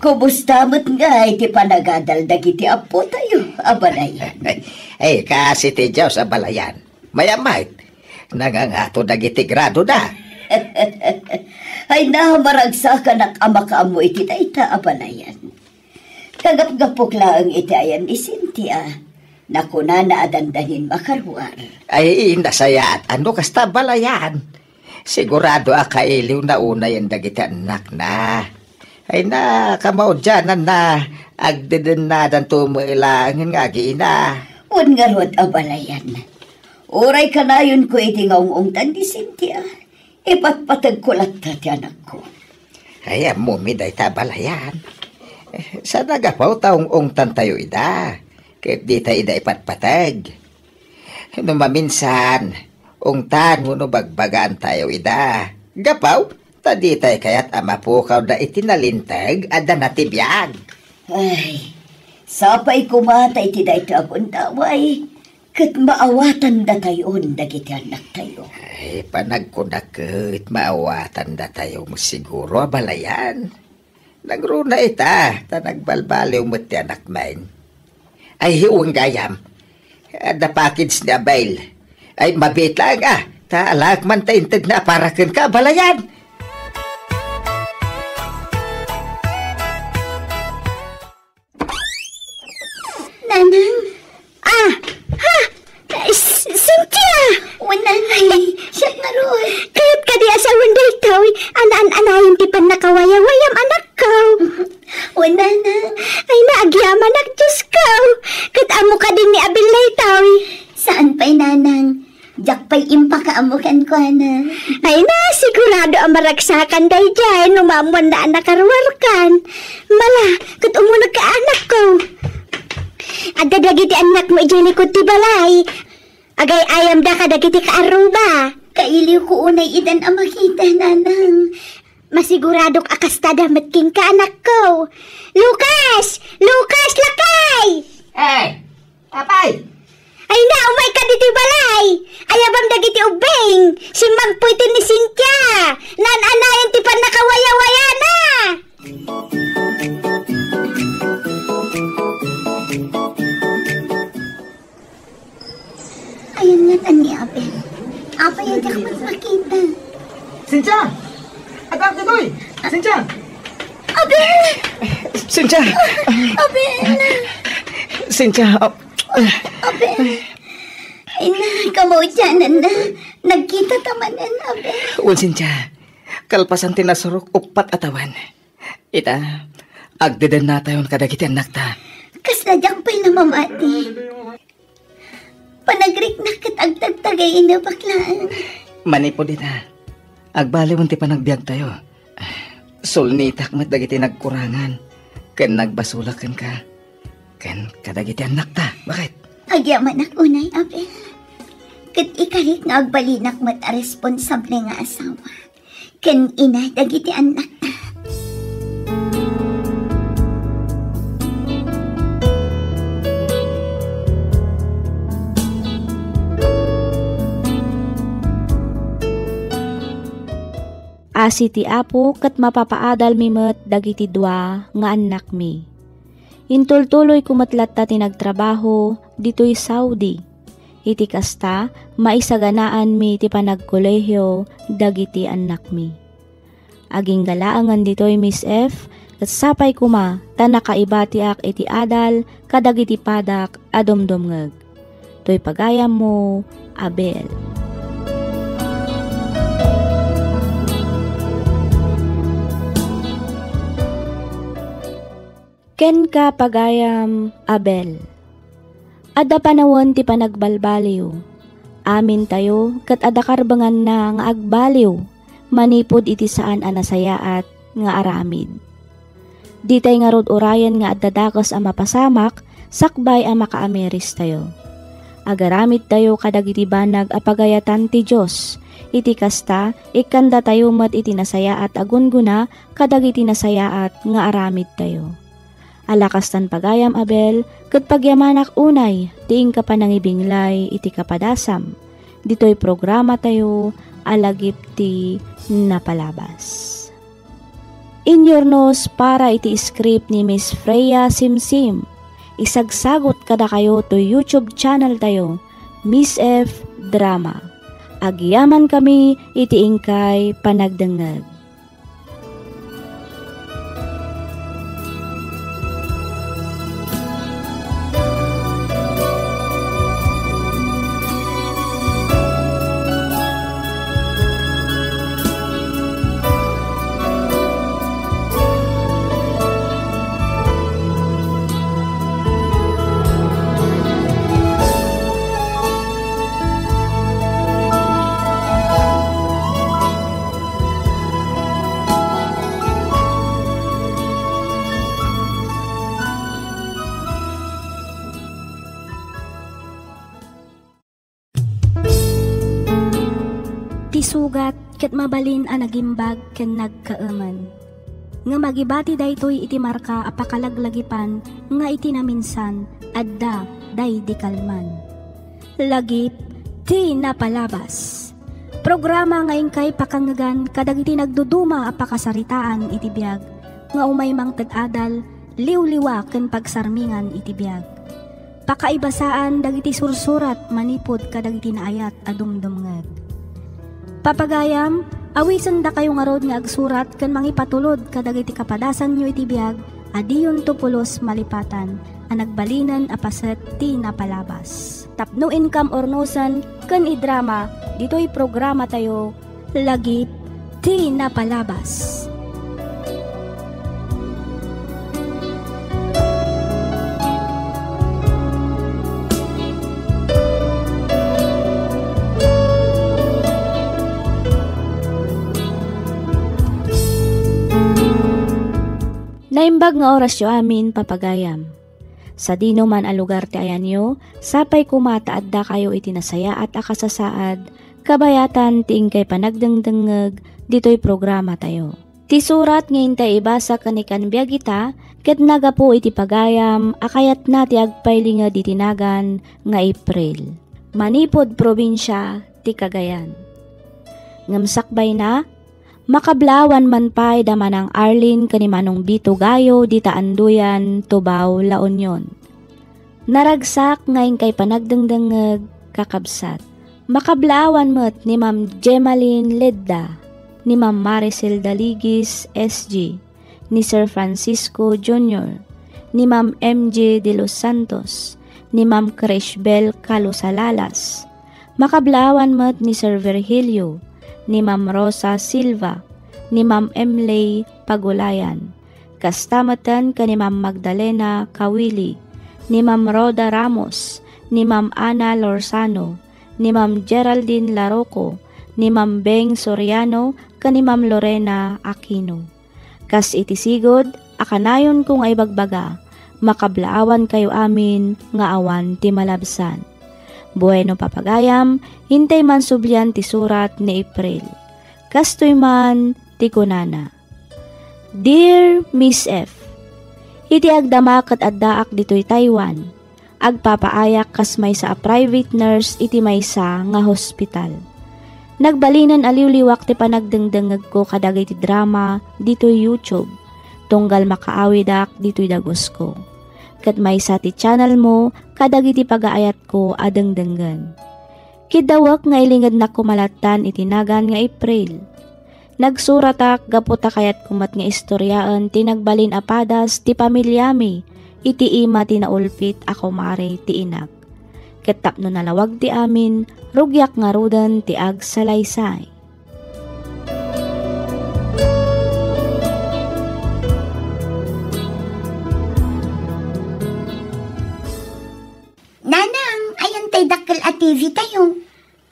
Kumusta met ngay ti panagadal dagiti appotayo, abalayan? Ay, kaasi ti Dios, abalayan. Mayat met, nangangato dagiti gradoda. Ay, na, maragsakanak a makaammo iti dayta, abalayan. Kagapgapok laeng iti ayan ni Cynthia. Nakunana a dandanin makaruar. Ay, nasayaat no kasta, abalayan. Sigurado a kailiwna unayen dagiti annakna. Ay, na, kamaudiananna, agdedennadanto met laengen nga agina. Wen ngarud, abalayan. Uray kanayonko iti nga ung-ungtan ni Cynthia, ipatpategko latta ti anakko. Ay, ammomi dayta, abalayan. Saan a gapu ta ung-ungtantayo ida, ket dita ida ipatpateg. No maminsan, ungtan wenno bagbagaantayo ida. Gapu ta ditay kayat a mapukawda iti nalinteg a dana ti biag. Ay, sapay koma ta iti daytoy a gundaway, ket maawatandatayon dagiti annaktayo. Ay, panagkunak ket maawatandatayo met siguro, abalayan. Nangruna ita, ta nagbalbaliw met ti anakmin. Ay, wen gayam. Adda package ni Abel. Ay, mabiit laeng, a, ta alaek man ta integna a para kenka, abalayan. Nanang. Ah! Ha? S-, Cynthia! Wen, Nanang. Ay, siak ngarud. Kayat kadi a sawen daytoy, anaan-anayon ti pannakawayawayam, anakko. Wen, Nanang. Ay, naagyamanak, Diosko. Ket ammo kadi ni Abel daytoy? Saan pay, Nanang. Diak pay impakaammo kenkuana. Ay na, sigurado a maragsakan daydiay no maammoanna a nakaruarkan. Mala, ket umulekka, anakko. Adda dagiti annakmo idiay likud ti balay. Agay-ayamda kadagiti kaarruba. Kailiwko unay idan a makita, Nanang. Masiguradok a kastada met kenka, anakko. Lucas! Lucas, lakay! Eh, apay! Ay na, umayka ditoy balay! Ayabam dagiti ubbing! Simmangpuyten ni Cynthia! Naan-anayon ti pannakawayawayana! Ayan nga, ni Abel. Apay, diak met makita. Cynthia! Adda ditoy! Cynthia! Abel! Cynthia! Abel! Cynthia! Ab- Abel! Ay na, kamaudiananna. Nagkitata manen, Abel. Wen, Cynthia. Kalpasan ti nasurok uppat a tawen. Ita, agdedennatayon kadagiti annakta. Kasla diak pay namamati. Panagriknak ket agtagtagay inebak laeng. Manipud ita, agbaliwen ti panagbiagtayo. Sulnitak met dagiti nagkurangan ken nagbasolak kenka ken kadagiti annakta. Baket? Agyamanak unay, Abel. Ket ikalik nga agbalinak met a responsable nga asawa ken ina dagiti annakta. Asi ti Apo ket mapapaadalmi met dagiti dua nga annakmi. Intultuloyko met latta ti nagtrabaho ditoy Saudi. Iti kasta, maisaganaanmi ti panagkolehio dagiti annakmi. Agingga laengen ditoy, Miss F, ket sapay koma ta nakaibatiak iti adal kadagiti padak a dumdumngeg. Toy pagayammo, Abel. Kenka, pagayam Abel. Adda panawen ti panagbalbaliw. Amintayo ket adda karbenganna nga agbaliw manipud iti saan a nasayaat nga aramid. Ditay ngarud urayen nga adda dakes a mapasamak sakbay a makaamiristayo. Agaramidtayo kadagiti banag a pagayatan ti Dios. Iti kasta, ikkandatayo met iti nasayaat a gunggona kadagiti nasayaat nga aramidtayo. Ala kastan, pagayam Abel, ket pagyamanak unay ti inka panangibinglay iti kapadasam ditoy programatayo a Lagip ti Napalabas. Inyurnos para iti script ni Miss Freya Simsim. Isagsagot kadakayo toy YouTube channeltayo, Miss F Drama. Agyamankami iti inkay panagdengngeg. Ti sugat ket mabalin a nagimbag ken nagkaemen. Ngem agibati daytoy iti marka a pakalaglagipan nga iti naminsan, adda daydi kalman. Lagip ti Napalabas. Programa nga inkay pakangngegan kadagiti nagduduma a pakasaritaan iti biag nga umay mangted adal, liwliwa ken pagsarmingan iti biag. Pakaibasaan dagiti sursurat manipud kadagiti naayat a dumdumngeg. Papagayam, awisendakayo ngarud nga agsurat ken mangipatulod kadagiti kapadasanyo iti biag a diyonto pulos malipatan a nagbalinen a paset ti napalabas. Tapno inkam urnosen ken idrama ditoy programatayo, Lagip ti Napalabas. Naimbag nga orasyo amin, papagayam. Sadino man a lugar ti ayanyo, sapay koma ta addakayo iti nasayaat a kasasaad, kabayatan ti inkay panagdengdengngeg ditoy programatayo. Ti surat nga intay ibasa ken ikan biag ita, ket naggapu iti pagayam a kayatna ti agpailinged iti nagan nga April, manipud probinsia ti Cagayan. Ngem sakbayna, makablaawan man pay da Manang Arlene ken ni Manong Vito Gayo dita Anduyan, Tubao, La Union. Naragsak nga inkay panagdengdengngeg, kakabsat. Makablaawan met ni Ma'am Gemaline Ledda, ni Ma'am Maricel Daligis, S G, ni Sir Francisco Junior, ni Ma'am M J De Los Santos, ni Ma'am Crishbel Calusalalas. Makablaawan met ni Sir Virgilio, ni Ma'am Rosa Silva, ni Ma'am Emily Pagulayan. Kasta metten ken ni Ma'am Magdalena Kawili, ni Ma'am Rhoda Ramos, ni Ma'am Ana Lorzano, ni Ma'am Geraldine Laroco, ni Ma'am Beng Soriano, ken ni Ma'am Lorena Aquino. Kas iti sigud a kanayonko nga ibagbaga, makablaawankayo amin nga awan ti malabsan. Bueno, papagayam, intay man sublian ti surat ni April. Kastoy man ti kunana, "Dear Miss F, iti agdama ket addaak ditoy Taiwan, agpapaayak kas maysa a private nurse iti maysa nga hospital. Nagbalinen a liwliwak ti panagdengdengngegko kadagiti drama ditoy YouTube, tunggal makaawidak ditoy dagusko. Ket maysa ti channel mo kadagiti pagaayatko a dengdengen." Kiddawek nga ilingednak koma lattan iti nagan nga April. Nagsuratak gapu ta kayatko met nga istoriaen ti nagbalin a padas ti pamiliami iti ima ti naulpit a kumare ti inak. Ket tapno nalawag ti amin, rugiak ngaruden ti agsalaysay. Nanang, ayan tay dakkel a T V tayo.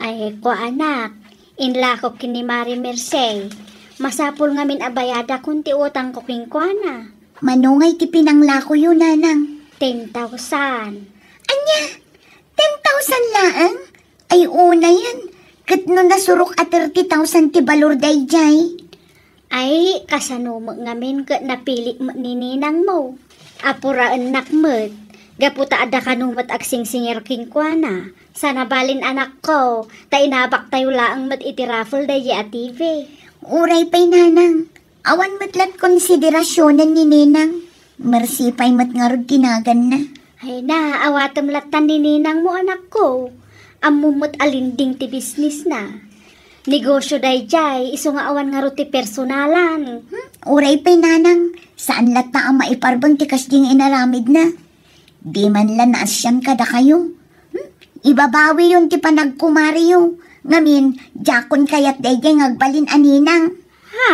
Ay, kua, anak, inlakok ken ni Mari Merced. Masapul ngamin a bayadakon ti utangko kenkuana. Mano ngay ti pinanglakoyo, Nanang? Ten thousand. Ania? Ten thousand laeng? Ay, unayen. Ket no nasurok a thirty thousand ti balor daydiay? Ay, kasano met ngamin ket napili met ni ninangmo? Apuraennak met, gapu ta adda kano met agsingsingir kenkuana. Sana balin, anakko, ta inabaktayo laeng met iti raffle daydiay a T V. Uray pay, Nanang. Awan met lat konsiderasionen ni Ninang. Mercy pay met ngarud ti naganna. Ay na, awatem lattan ni ninangmo, anakko. Ammom met a lending ti bisnisna. Negosyo daydiay, isu nga awan ngarud ti personalan. Hmm? Uray pay, Nanang, saan latta a maiparbeng ti kasdi nga inaramidna. Di man la naasian kadakayo. Hmm? Ibabawiyon ti panagkumariyo. Ngamin, diakon kayat daydiay nga agbalin a ninang. Ha?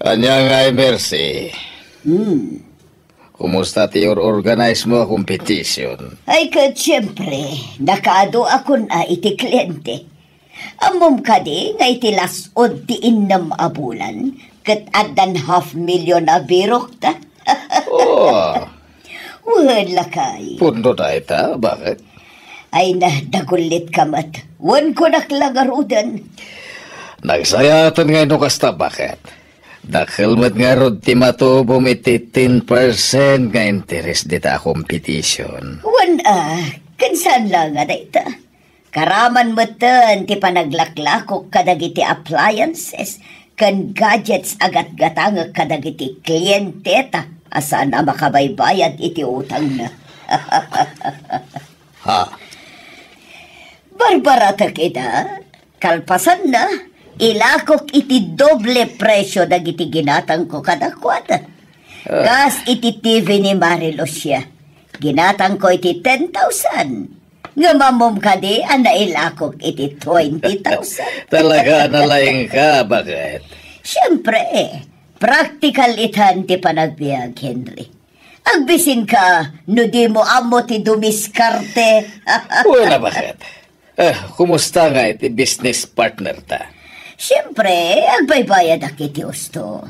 Ania ngay, Mercy? Hmm. Kumusta ti or-organize mo a competition? Ay, ket, siyempre, nakaadu a kun-a iti kliente. Ammom kadi nga iti las-ud ti innem a bulan, ket addan half million a birokta? Oh. Wen, lakay. Pudno dayta, bakit? Ay na, dagullitka met. Wen, kunak la ngaruden. Nagsayaten ngay no kasta, bakit? Dakkel met ngarud ti matubom iti ten percent nga interes dita a competition. Wen a, ken saan la nga dayta. Karaman metten ti panaglaklakok kadagiti appliances ken gadgets a gatgatangek kadagiti klienteta a saan a makabaybayad iti utangna. Ha? Barbaratek ida, kalpasanna, ilakok iti doble presio dagiti ginatangko kadakuada. Ah. Kas iti T V ni Mari Lucia, ginatangko iti ten thousand. Ngem ammom kadi a nailakok iti twenty thousand. Talaga a nalaingka, bakit? Siyempre, praktikal itan ti panagbiag, Henry. Agbisinka no dimo ammo ti dumiskarte. Wen a, bakit? Eh, kumusta ngay ti business partner ta? Siyempre, agbaybayadak iti usto.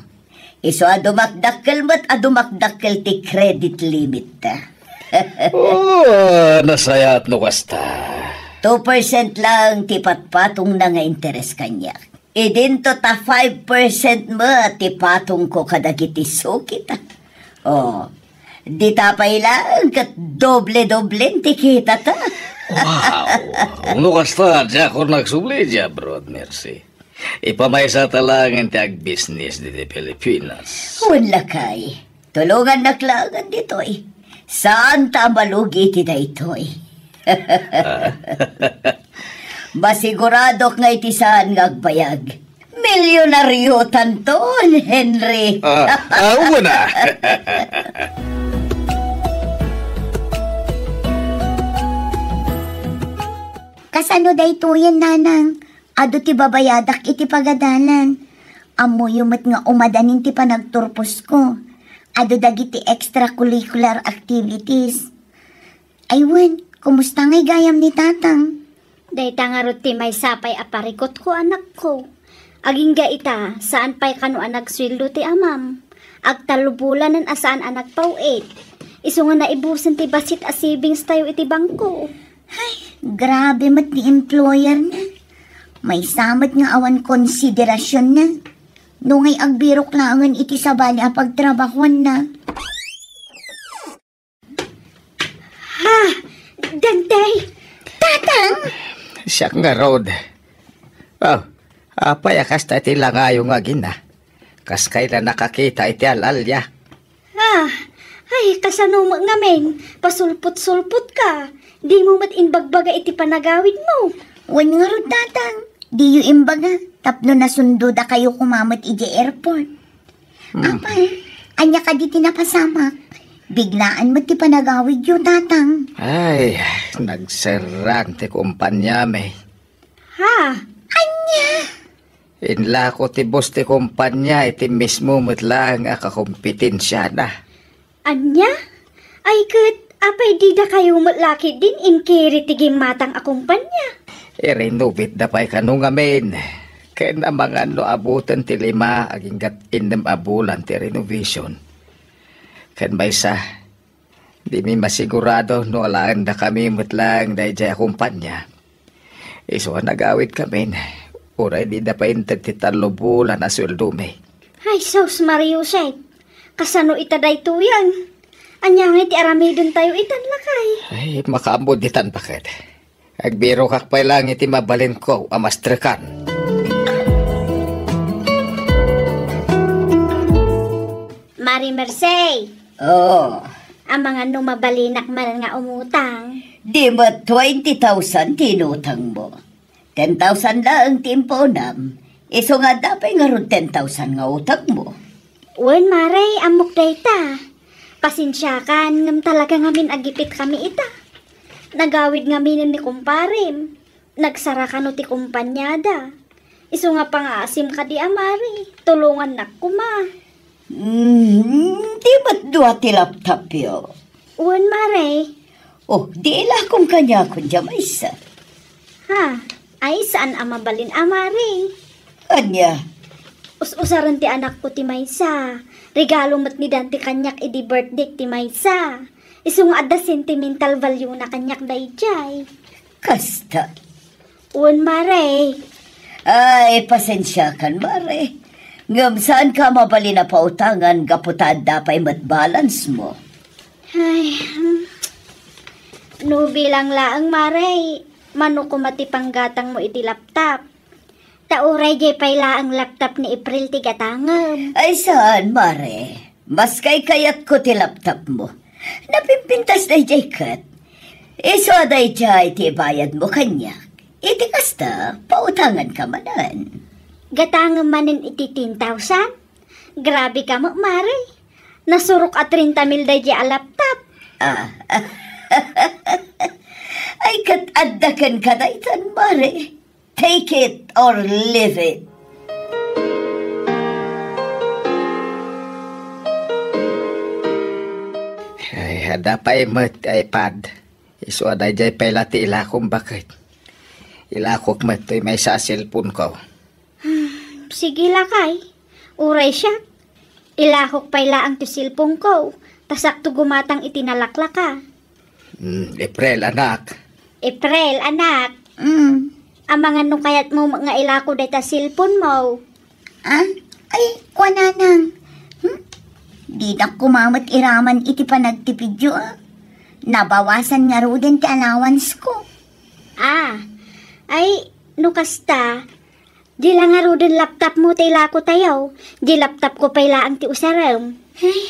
Isu a dumakdakkel met a dumakdakkel ti credit limit ta. Oh, nasayaat no kasta. Two percent lang ti patpatongna nga interes kaniak. Idinto ta five percent met ti patongko kadagiti sukita. Oh, dita pay laeng ket doble-doblen ti kitata. Wow! No kasta, diakon agsubli idiay abroad, Mercy. Ipamaysata laeng ti agbisnis ditoy Pilipinas. Wen, lakay. Tulongannak laengen ditoy. Saanta a malugi iti daytoy. Masiguradok nga iti saan nga agbayag, milyonariotanton, Henry. Ah, ah, una. Kasano daytoyen, nanang? Adu ti babayadak iti pagadalan. Ammoyo met nga umadanin ti panagturposko. Adu dagiti extracurricular activities. Ay wen, kumusta ngay gayam ni tatang? Dayta ngarud ti maysa pay a parikutko, anakko. Agingga ita, saan pay kano a nagsueldo ti amam. Agtallo bulanen a saan a nagpaw-it. Isu nga naibusen ti bassit a savings tayo iti bangko. Ay, grabe met ti employer na. Maysa met nga awan konsiderasyon na. No ngay agbirok laengen iti sabali a pagtrabahuan na. Ha? Dante? Tatang? Siak ngarud. Oh, apay a kasta ti langayo nga agina? Kas kayla nakakita iti al-alia? Ah, ay, kasano met ngamin? Pasulpot-sulpot ka. Di mo met imbagbaga iti panagawid mo. Wen ngarud, tatang. Diyo imbaga, tapno nasundodakayo koma met idiay airport. Hmm. Apay, ania kadi ti napasamak? Biglaan met ti panagawidyo, tatang. Ay, nagserrang ti kumpaniami. Ha? Ania? Inlako ti boss ti kumpania iti mismo met laeng a kakompetensiana. Ania? Ay ket, apay didakayo met la ketdin inkiri ti gimmatang a kumpania? I-renovate da pay kano ngamin. Ken amangan no abuten ti lima agingga innem a bulan ti renovation. Ken maysa, dimi masigurado no alaendakami met laeng daydiay a kumpania. Isu a nagawidkamin, uray dida pay inted ti tallo bulan a sueldomi. Ay, sus, Maria Jose. Kasano ita daytoyen? Ania ngay ti aramidentayo itan, lakay? Ay, makaammo ditan, baket. Agbirokak pay laeng iti mabalinko a Mastercard. Mari Merced. Oo. Amangan no mabalinak manen nga umutang? Di met twenty thousand ti inutangmo. Ten thousand laeng ti impuonam. Isu nga adda pay ngarud ten thousand nga utangmo. Wen, Mare, ammok dayta. Pasensiakan, ngem talaga ngamin agipitkami ita. Nagawid ngaminen ni kumparem. Nagsara kano ti kumpaniada. Isu nga pangaasim kadi a, Mare. Tulongannak koma. Mm, di met dua ti laptopyo? Wen, Mare. Oh, di ilakom kaniakon dia maysa. Ha? Ay, saan a mabalin a, Mare? Ania? Us-usaren ti anakko ti maysa. Regalo met ni Dante kaniak idi birthday ti maysa. Isu nga adda sentimental value na kaniak daydiay. Kasta? Wen, Mare. Ay, pasensiakan, Mare. Ngem saanka mabalin a pautangan gapu ta adda pay met balance mo. Ay, hmm. No bilang laeng, Mare, mano koma ti panggatangmo iti laptop? Ta uray diay pay laeng laptop ni April ti gatangem. Ay, saan, Mare? Mas kaykayatko ti laptopmo. Napimpintas daydiay ket. Isu a daydiay ti ibayadmo kaniak. Iti kasta, pautanganka manen. Gatangem manen iti ten thousand? Grabe ka met, Mare. Nasurok a treinta mil daydiay a laptop. Ah. Ay, ket adda kenka daytan, Mare. Take it or leave it. Ay, adda pay met ti iPad. Isu a daydiay pay la ti ilakom, baket. Ilakok met toy maysa a cellphone ko. Sige, lakay. Uray siak. Ilakok pay laeng ti cellphone ko. Ta sakto gumatang iti nalaklaka. Hmm, April, anak. April, anak. Mm. Amangan no kayatmo nga ilako dayta cellphone mo. Ah? Ay, kuananang. Hmm? Didak koma met iraman iti panagtipidyo, ah. Nabawasan ngaruden ti allowance ko. Ah, ay, no kasta, di la ngaruden laptop mo ti ilako tayo. Di laptop ko pay laeng ti usarem. Ay,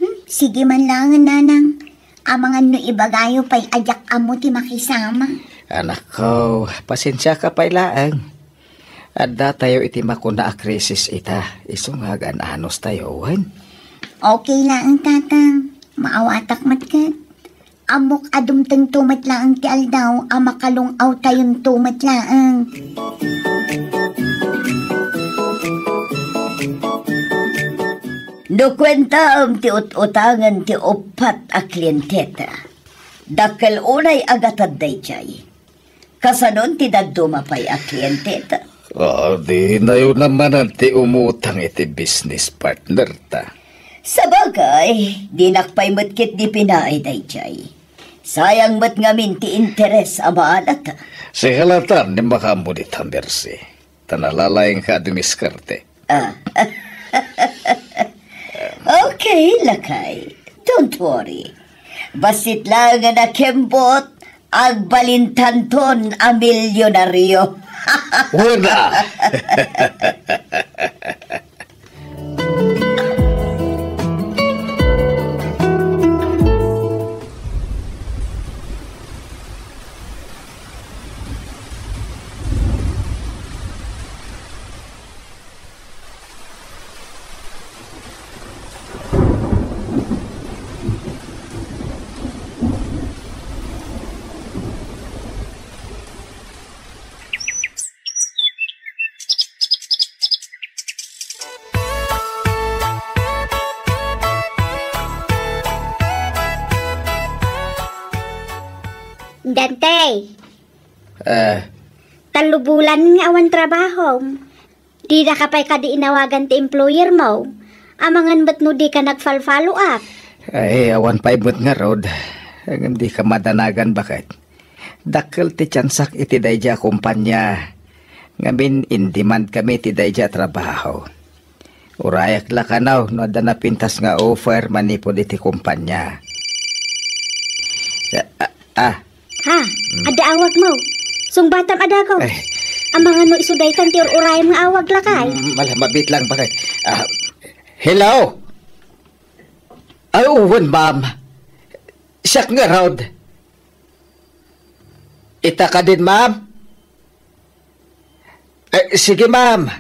hmm, sige man laengen, nanang. Amangan no ibagayo pay a diak ammo ti makisama. Anakko, pasensiaka pay laeng. Adda tayo iti makuna a krisis ita, isu nga agan-anos tayo, wen? Okay laeng, tatang. Maawatak met ket. Ammok a dumtengto met laeng ti aldaw a makalung-awtayonto met laeng. No kuentaem ti ut-utangen ti uppat a klienteta, dakkel unay a gatad daydiay. Kasanon ti dadduma pay a klienteta? Ah, di nayo namanan ti umutang iti business partner ta. Sabagay, dinak pay met ketdi pinaay daydiay. Sayang met ngamin ti interes a maanata. Sikalatan ni makaammo dita, Mercy. Ta nalalaingka a dumiskarte. Ah. Okay, lakay. Don't worry. Bassit laeng a nakembot, agbalintanton a milyonaryo. Wala. Dante, Eh, tallo bulan nga awan trabahom. Didaka pay kadi inawagan ti employer mo? Amangan met no dika nag-follow up. Ay, awan pay met ngarud. Ngem dika madanagan, baket. Dakkel ti tiansak iti daydiay a kumpanya. Ngamin, in demand kami iti daydiay a trabaho. Urayak la kano no adda napintas nga offer manipud iti kumpanya. Ah, ah, ah. Ha? Adda awag mo. Sungbatam a dagaw. Ay. Amangan no isu daytan ti ur-urayam nga awag, lakay. Mm, mala, mabit lang, baket. Ah, hello? Ay, wen, ma'am. Siak ngarud. Ita kadin, ma'am? Eh, sige, ma'am.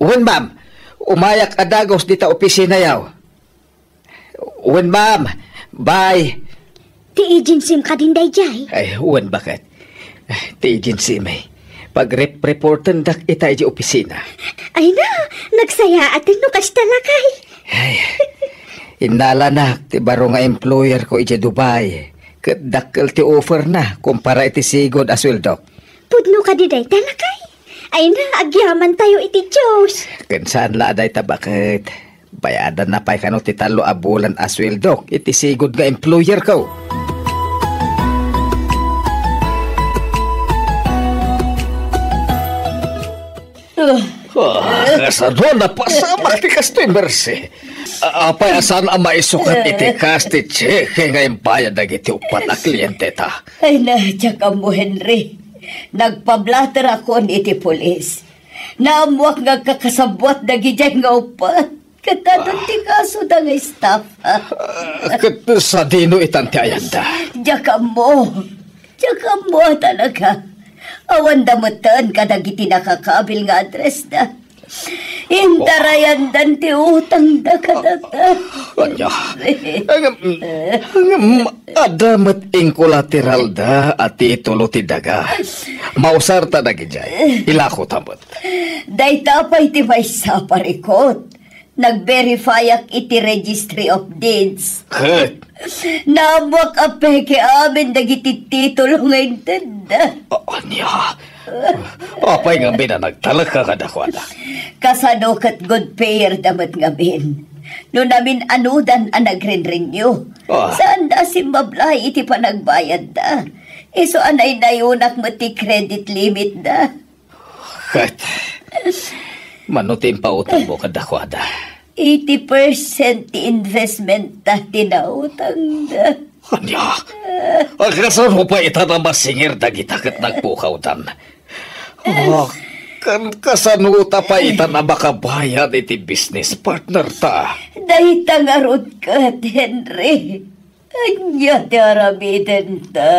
Wen, ma'am. Umayak a dagus dita opisinayo. Wen, ma'am. Bye. Ti agency-m kadin daydiay? Ay, wen, baket. Ti agency-mi. Pagrep-reportendak ita idiay opisina. Ay na, nagsayaaten no kasta, lakay. Ay, innalanak ti baro nga employer ko idiay Dubai. Ket dakkel ti offer na kumpara iti sigud a sueldok. Pudno kadi dayta, lakay? Ay na, agyamantayo iti Dios. Ken saan la a dayta, baket. Bayadanna pay kano ti tallo a bulan a sueldok iti sigud nga employer ko. Ah, kasano napasamak ti kastoy, Mercy? A-, apay a saan a maisukat iti kas ti tseke nga imbayad dagiti uppat a klienteta? Ay na, diak ammo, Henry. Nagpablaterakon iti pulis. Naammoak nga agkakasabbuat dagidiay nga uppat. Ket adun ti kasoda nga estafa. Ah, ket sadino itan ti ayanda? Diak ammo. Diak ammo a talaga. Awanda metten kadagiti nakakabil nga addressda. Intarayandan ti utangda kadata. Ania? Ngem, ngem, adda met inkolateralda a titulo ti daga. Mausarta dagidiay. Ilakota met. Dayta pay ti maysa a parikut. Nag-verify-ak iti Registry of Deeds. Ket? Naammoak a peke amin dagiti titulo nga intedda. A-, ania? Apay ngamin a nagtalekka kadakuada? Kasano ket good payer da met ngamin? No namin-anodan a nagrenrenew. Ah. Saanda a simmablay iti panagbayadda. Isu a naynayonak met ti credit limit da. Ket, mano ti impautangmo kadakuada? Eighty percent ti investment ta ti nautangda. Ania? Kasano pay ita a masingir dagita ket nagpukawdan? Ah, kan-, kasano ta pay ita a makabayad iti business partner ta? Dayta ngarud ket, Henry. Ania ti aramidenta?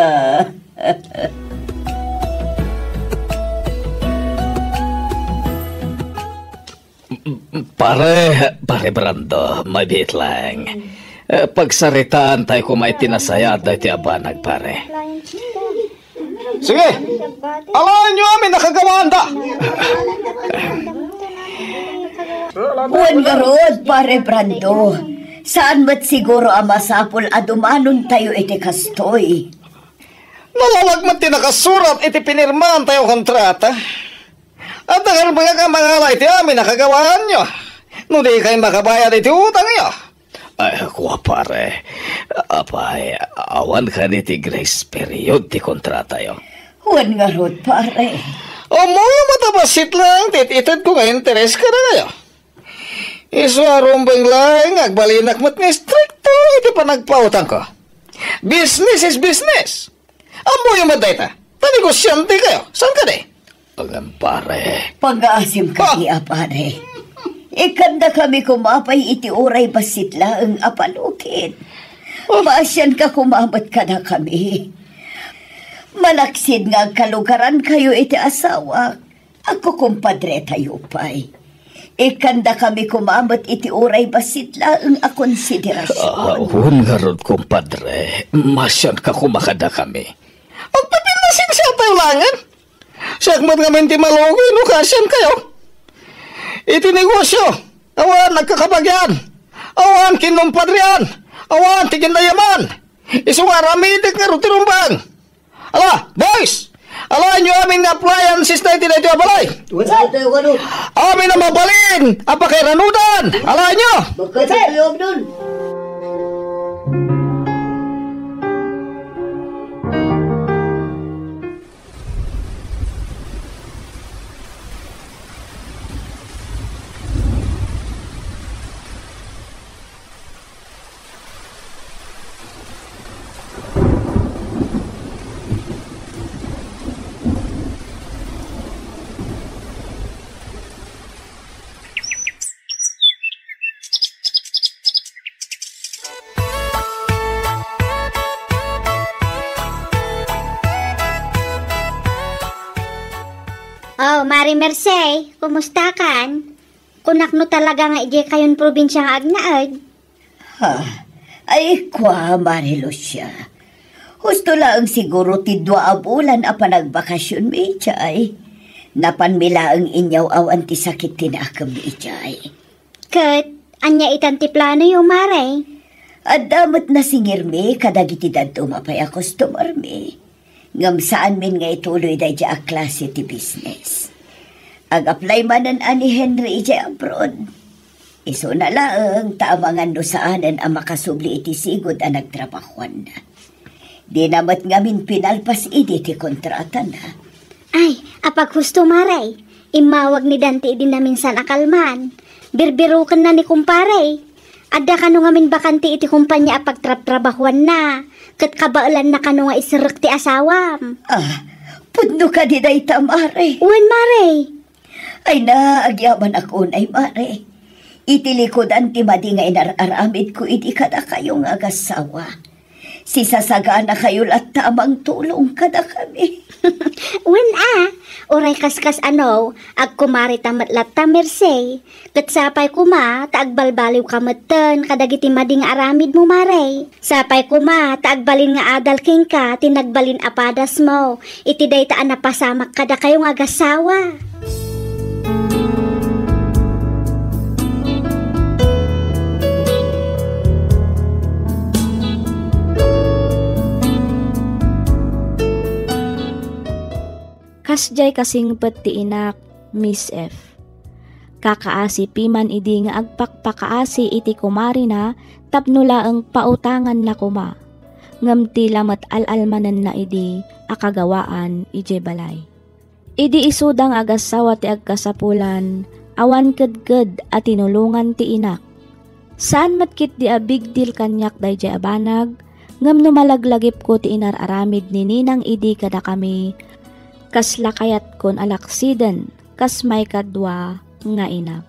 Pare, Pare Brando, mabiit lang. Eh, pagsaritaan tayo koma iti nasayaat daytoy a banag, pare. Sige, alaenyo amin a kagawaanda. Wen ngarud, Pare Brando, saan met siguro a masapul a dumanon tayo iti kastoy. Nalawag met ti nakasurat iti pinirmaan tayo kontrata. Adda kano nga mangala iti amin a kagawaanyo no di kayo makabayad iti utangyo? Ay, kua, pare. Apay, awan kadi ti grace period ti kontratayo? Wen ngarud, pare. Umuna ta bassit laeng ti itedko nga interes kadakayo. Isu a rumbeng laeng nga agbalinak met nga istrikto iti panagpautangko. Business is business. Ammoyo met dayta. Ta negosyante kayo. Saan kadi? Agan, pare. Pangaasim kadi a pare. Ikkandakami koma pay iti uray bassit laeng a panukit. Oh. Maasianka koma met kadakami. Malaksid nga agkalugaran kayo iti asawak. Agkukumpadre tayo pay. Ikkandakami koma met iti uray bassit laeng a konsiderasion. Ah, wen ngarud, kumpadre. Maasianka koma kadakami. Agpipinnasensia tayo laengen. Siak met ngamin ti malugi no kaasian kayo. Iti negosyo, awan agkakabagian, awan kinumpadrian, awan ti kindayaman. Isu nga aramidek ngarud ti rumbeng. Ala, boys! Alaenyo amin nga appliances na iti daytoy a balay. Wala tayo kano. Amin a mabalin a pakairanudan. Alaenyo. Magkatayo, Abdul. Oh, Mari Merced, kumusta kan? Kunak no talaga nga idiay kayon probinsia nga agnaed. Ha? Ay, kua, Mari Lucia. Husto laeng siguro ti dua a bulan a panagbakasionmi idiay. Napanmi laeng inyaw awan ti sakit ti nakemmi idiay. Ket, ania itan ti planoyo, Mare? Adda met nasingirmi kadagiti dadduma pay a customermi. Ngem saanmin nga ituloy daydiay a klase ti business. Ag-apply manen a ni Henry idiay abroad. Isuna laeng ta amangan no saanen a makasubli iti sigud a nagtrabahoanna. Dina met ngamin pinalpas idi ti kontratana. Ay, apaghusto, Mare. Immawag ni Dante idi naminsan a kalman. Birbirukenna ni kumpare. Adda kano ngamin bakante iti kumpanya a pagtrabtrabahuanna, ket kabaelanna kano nga iserrek ti asawam. Ah, pudno kadi dayta, Mare? Wen, Mare. Ay na, agyamanak unay, Mare. Iti likudan ti madi nga inar-aramidko idi kadakayo nga agassawa. Sisasaganakayo latta a mangtulong kadakami. Wen a, uray kaskas ano, agkumarita met latta, Merced. Ket sapay koma ta agbalbaliwka metten kadagiti madi nga aramidmo, Mare. Sapay koma ta agbalin nga adal kenka ti nagbalin a padasmo iti dayta a napasamak kadakayo nga agassawa. Kasdiay kasingpet ti inak, Miss F. Kakaasi piman idi nga agpakpakaasi iti kumarina tapno laeng pautanganna koma. Ngem ti la met al-almanenna idi a kagawaan idiay balay. Idi isuda nga agassawa ti agkasapulan, awan kedked a tinulongan ti inak. Saan met ketdi a big deal kaniak daydiay a banag, ngem no malaglagipko ti inar-aramid ni Ninang idi kadakami, kasla kayatkon a laksiden kas maikadua nga inak.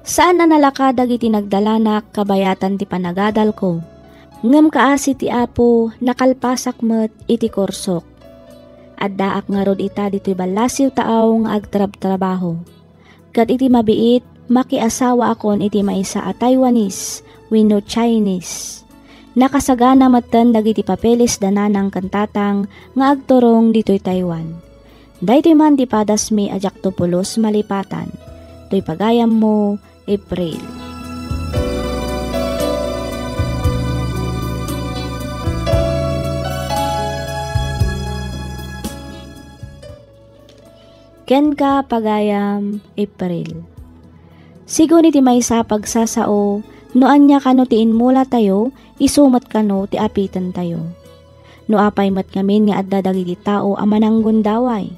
Saan a nalaka dagiti nagdalanak kabayatan ti panagadalko, ngem kaasi ti Apo, nakalpasak met iti kursok. Addaak ngarud ita ditoy ballasiw taaw nga agtrabtrabaho. Ket iti mabiit, makiasawaakon iti maysa a Taiwanese wenno Chinese. Nakasagana metten dagiti papeles da nanang ken tatang nga agturong ditoy Taiwan. Daytoy man ti padasmi a diakto pulos malipatan. Toy pagayammo, April. Kenka, pagayam April. Sigun iti maysa a pagsasao, no ania kano ti inmulatayo, isu met kano ti apitentayo. No apay met ngamin nga adda dagiti tao a mananggundaway.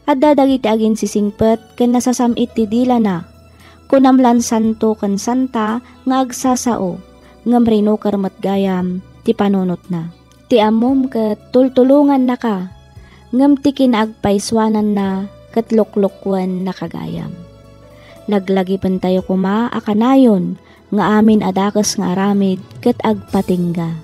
Adda dagiti aginsisingpet ken nasasam-it ti dilana. Kunam lan santo ken santa nga agsasao, ngem rinuker met gayam ti panunotna. Ti ammom ket tultulongannaka, ngem ti kinaagpaysuananna ket luklukkuennaka gayam. Laglagipentayo koma a kanayon nga amin a dakes nga aramid ket agpatingga.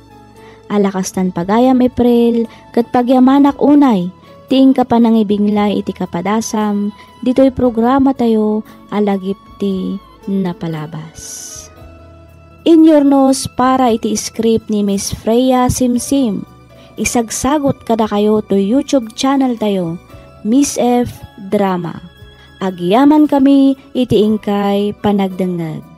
Ala kastan pagayam April, ket pagyamanak unay ti inka panangibinglay iti kapadasam ditoy programatayo a Lagip ti Napalabas. Inyurnos para iti script ni Miss Freya Simsim. Isagsagot kadakayo to YouTube channel tayo, Miss F Drama. Agyamankami iti inkay panagdengngeg.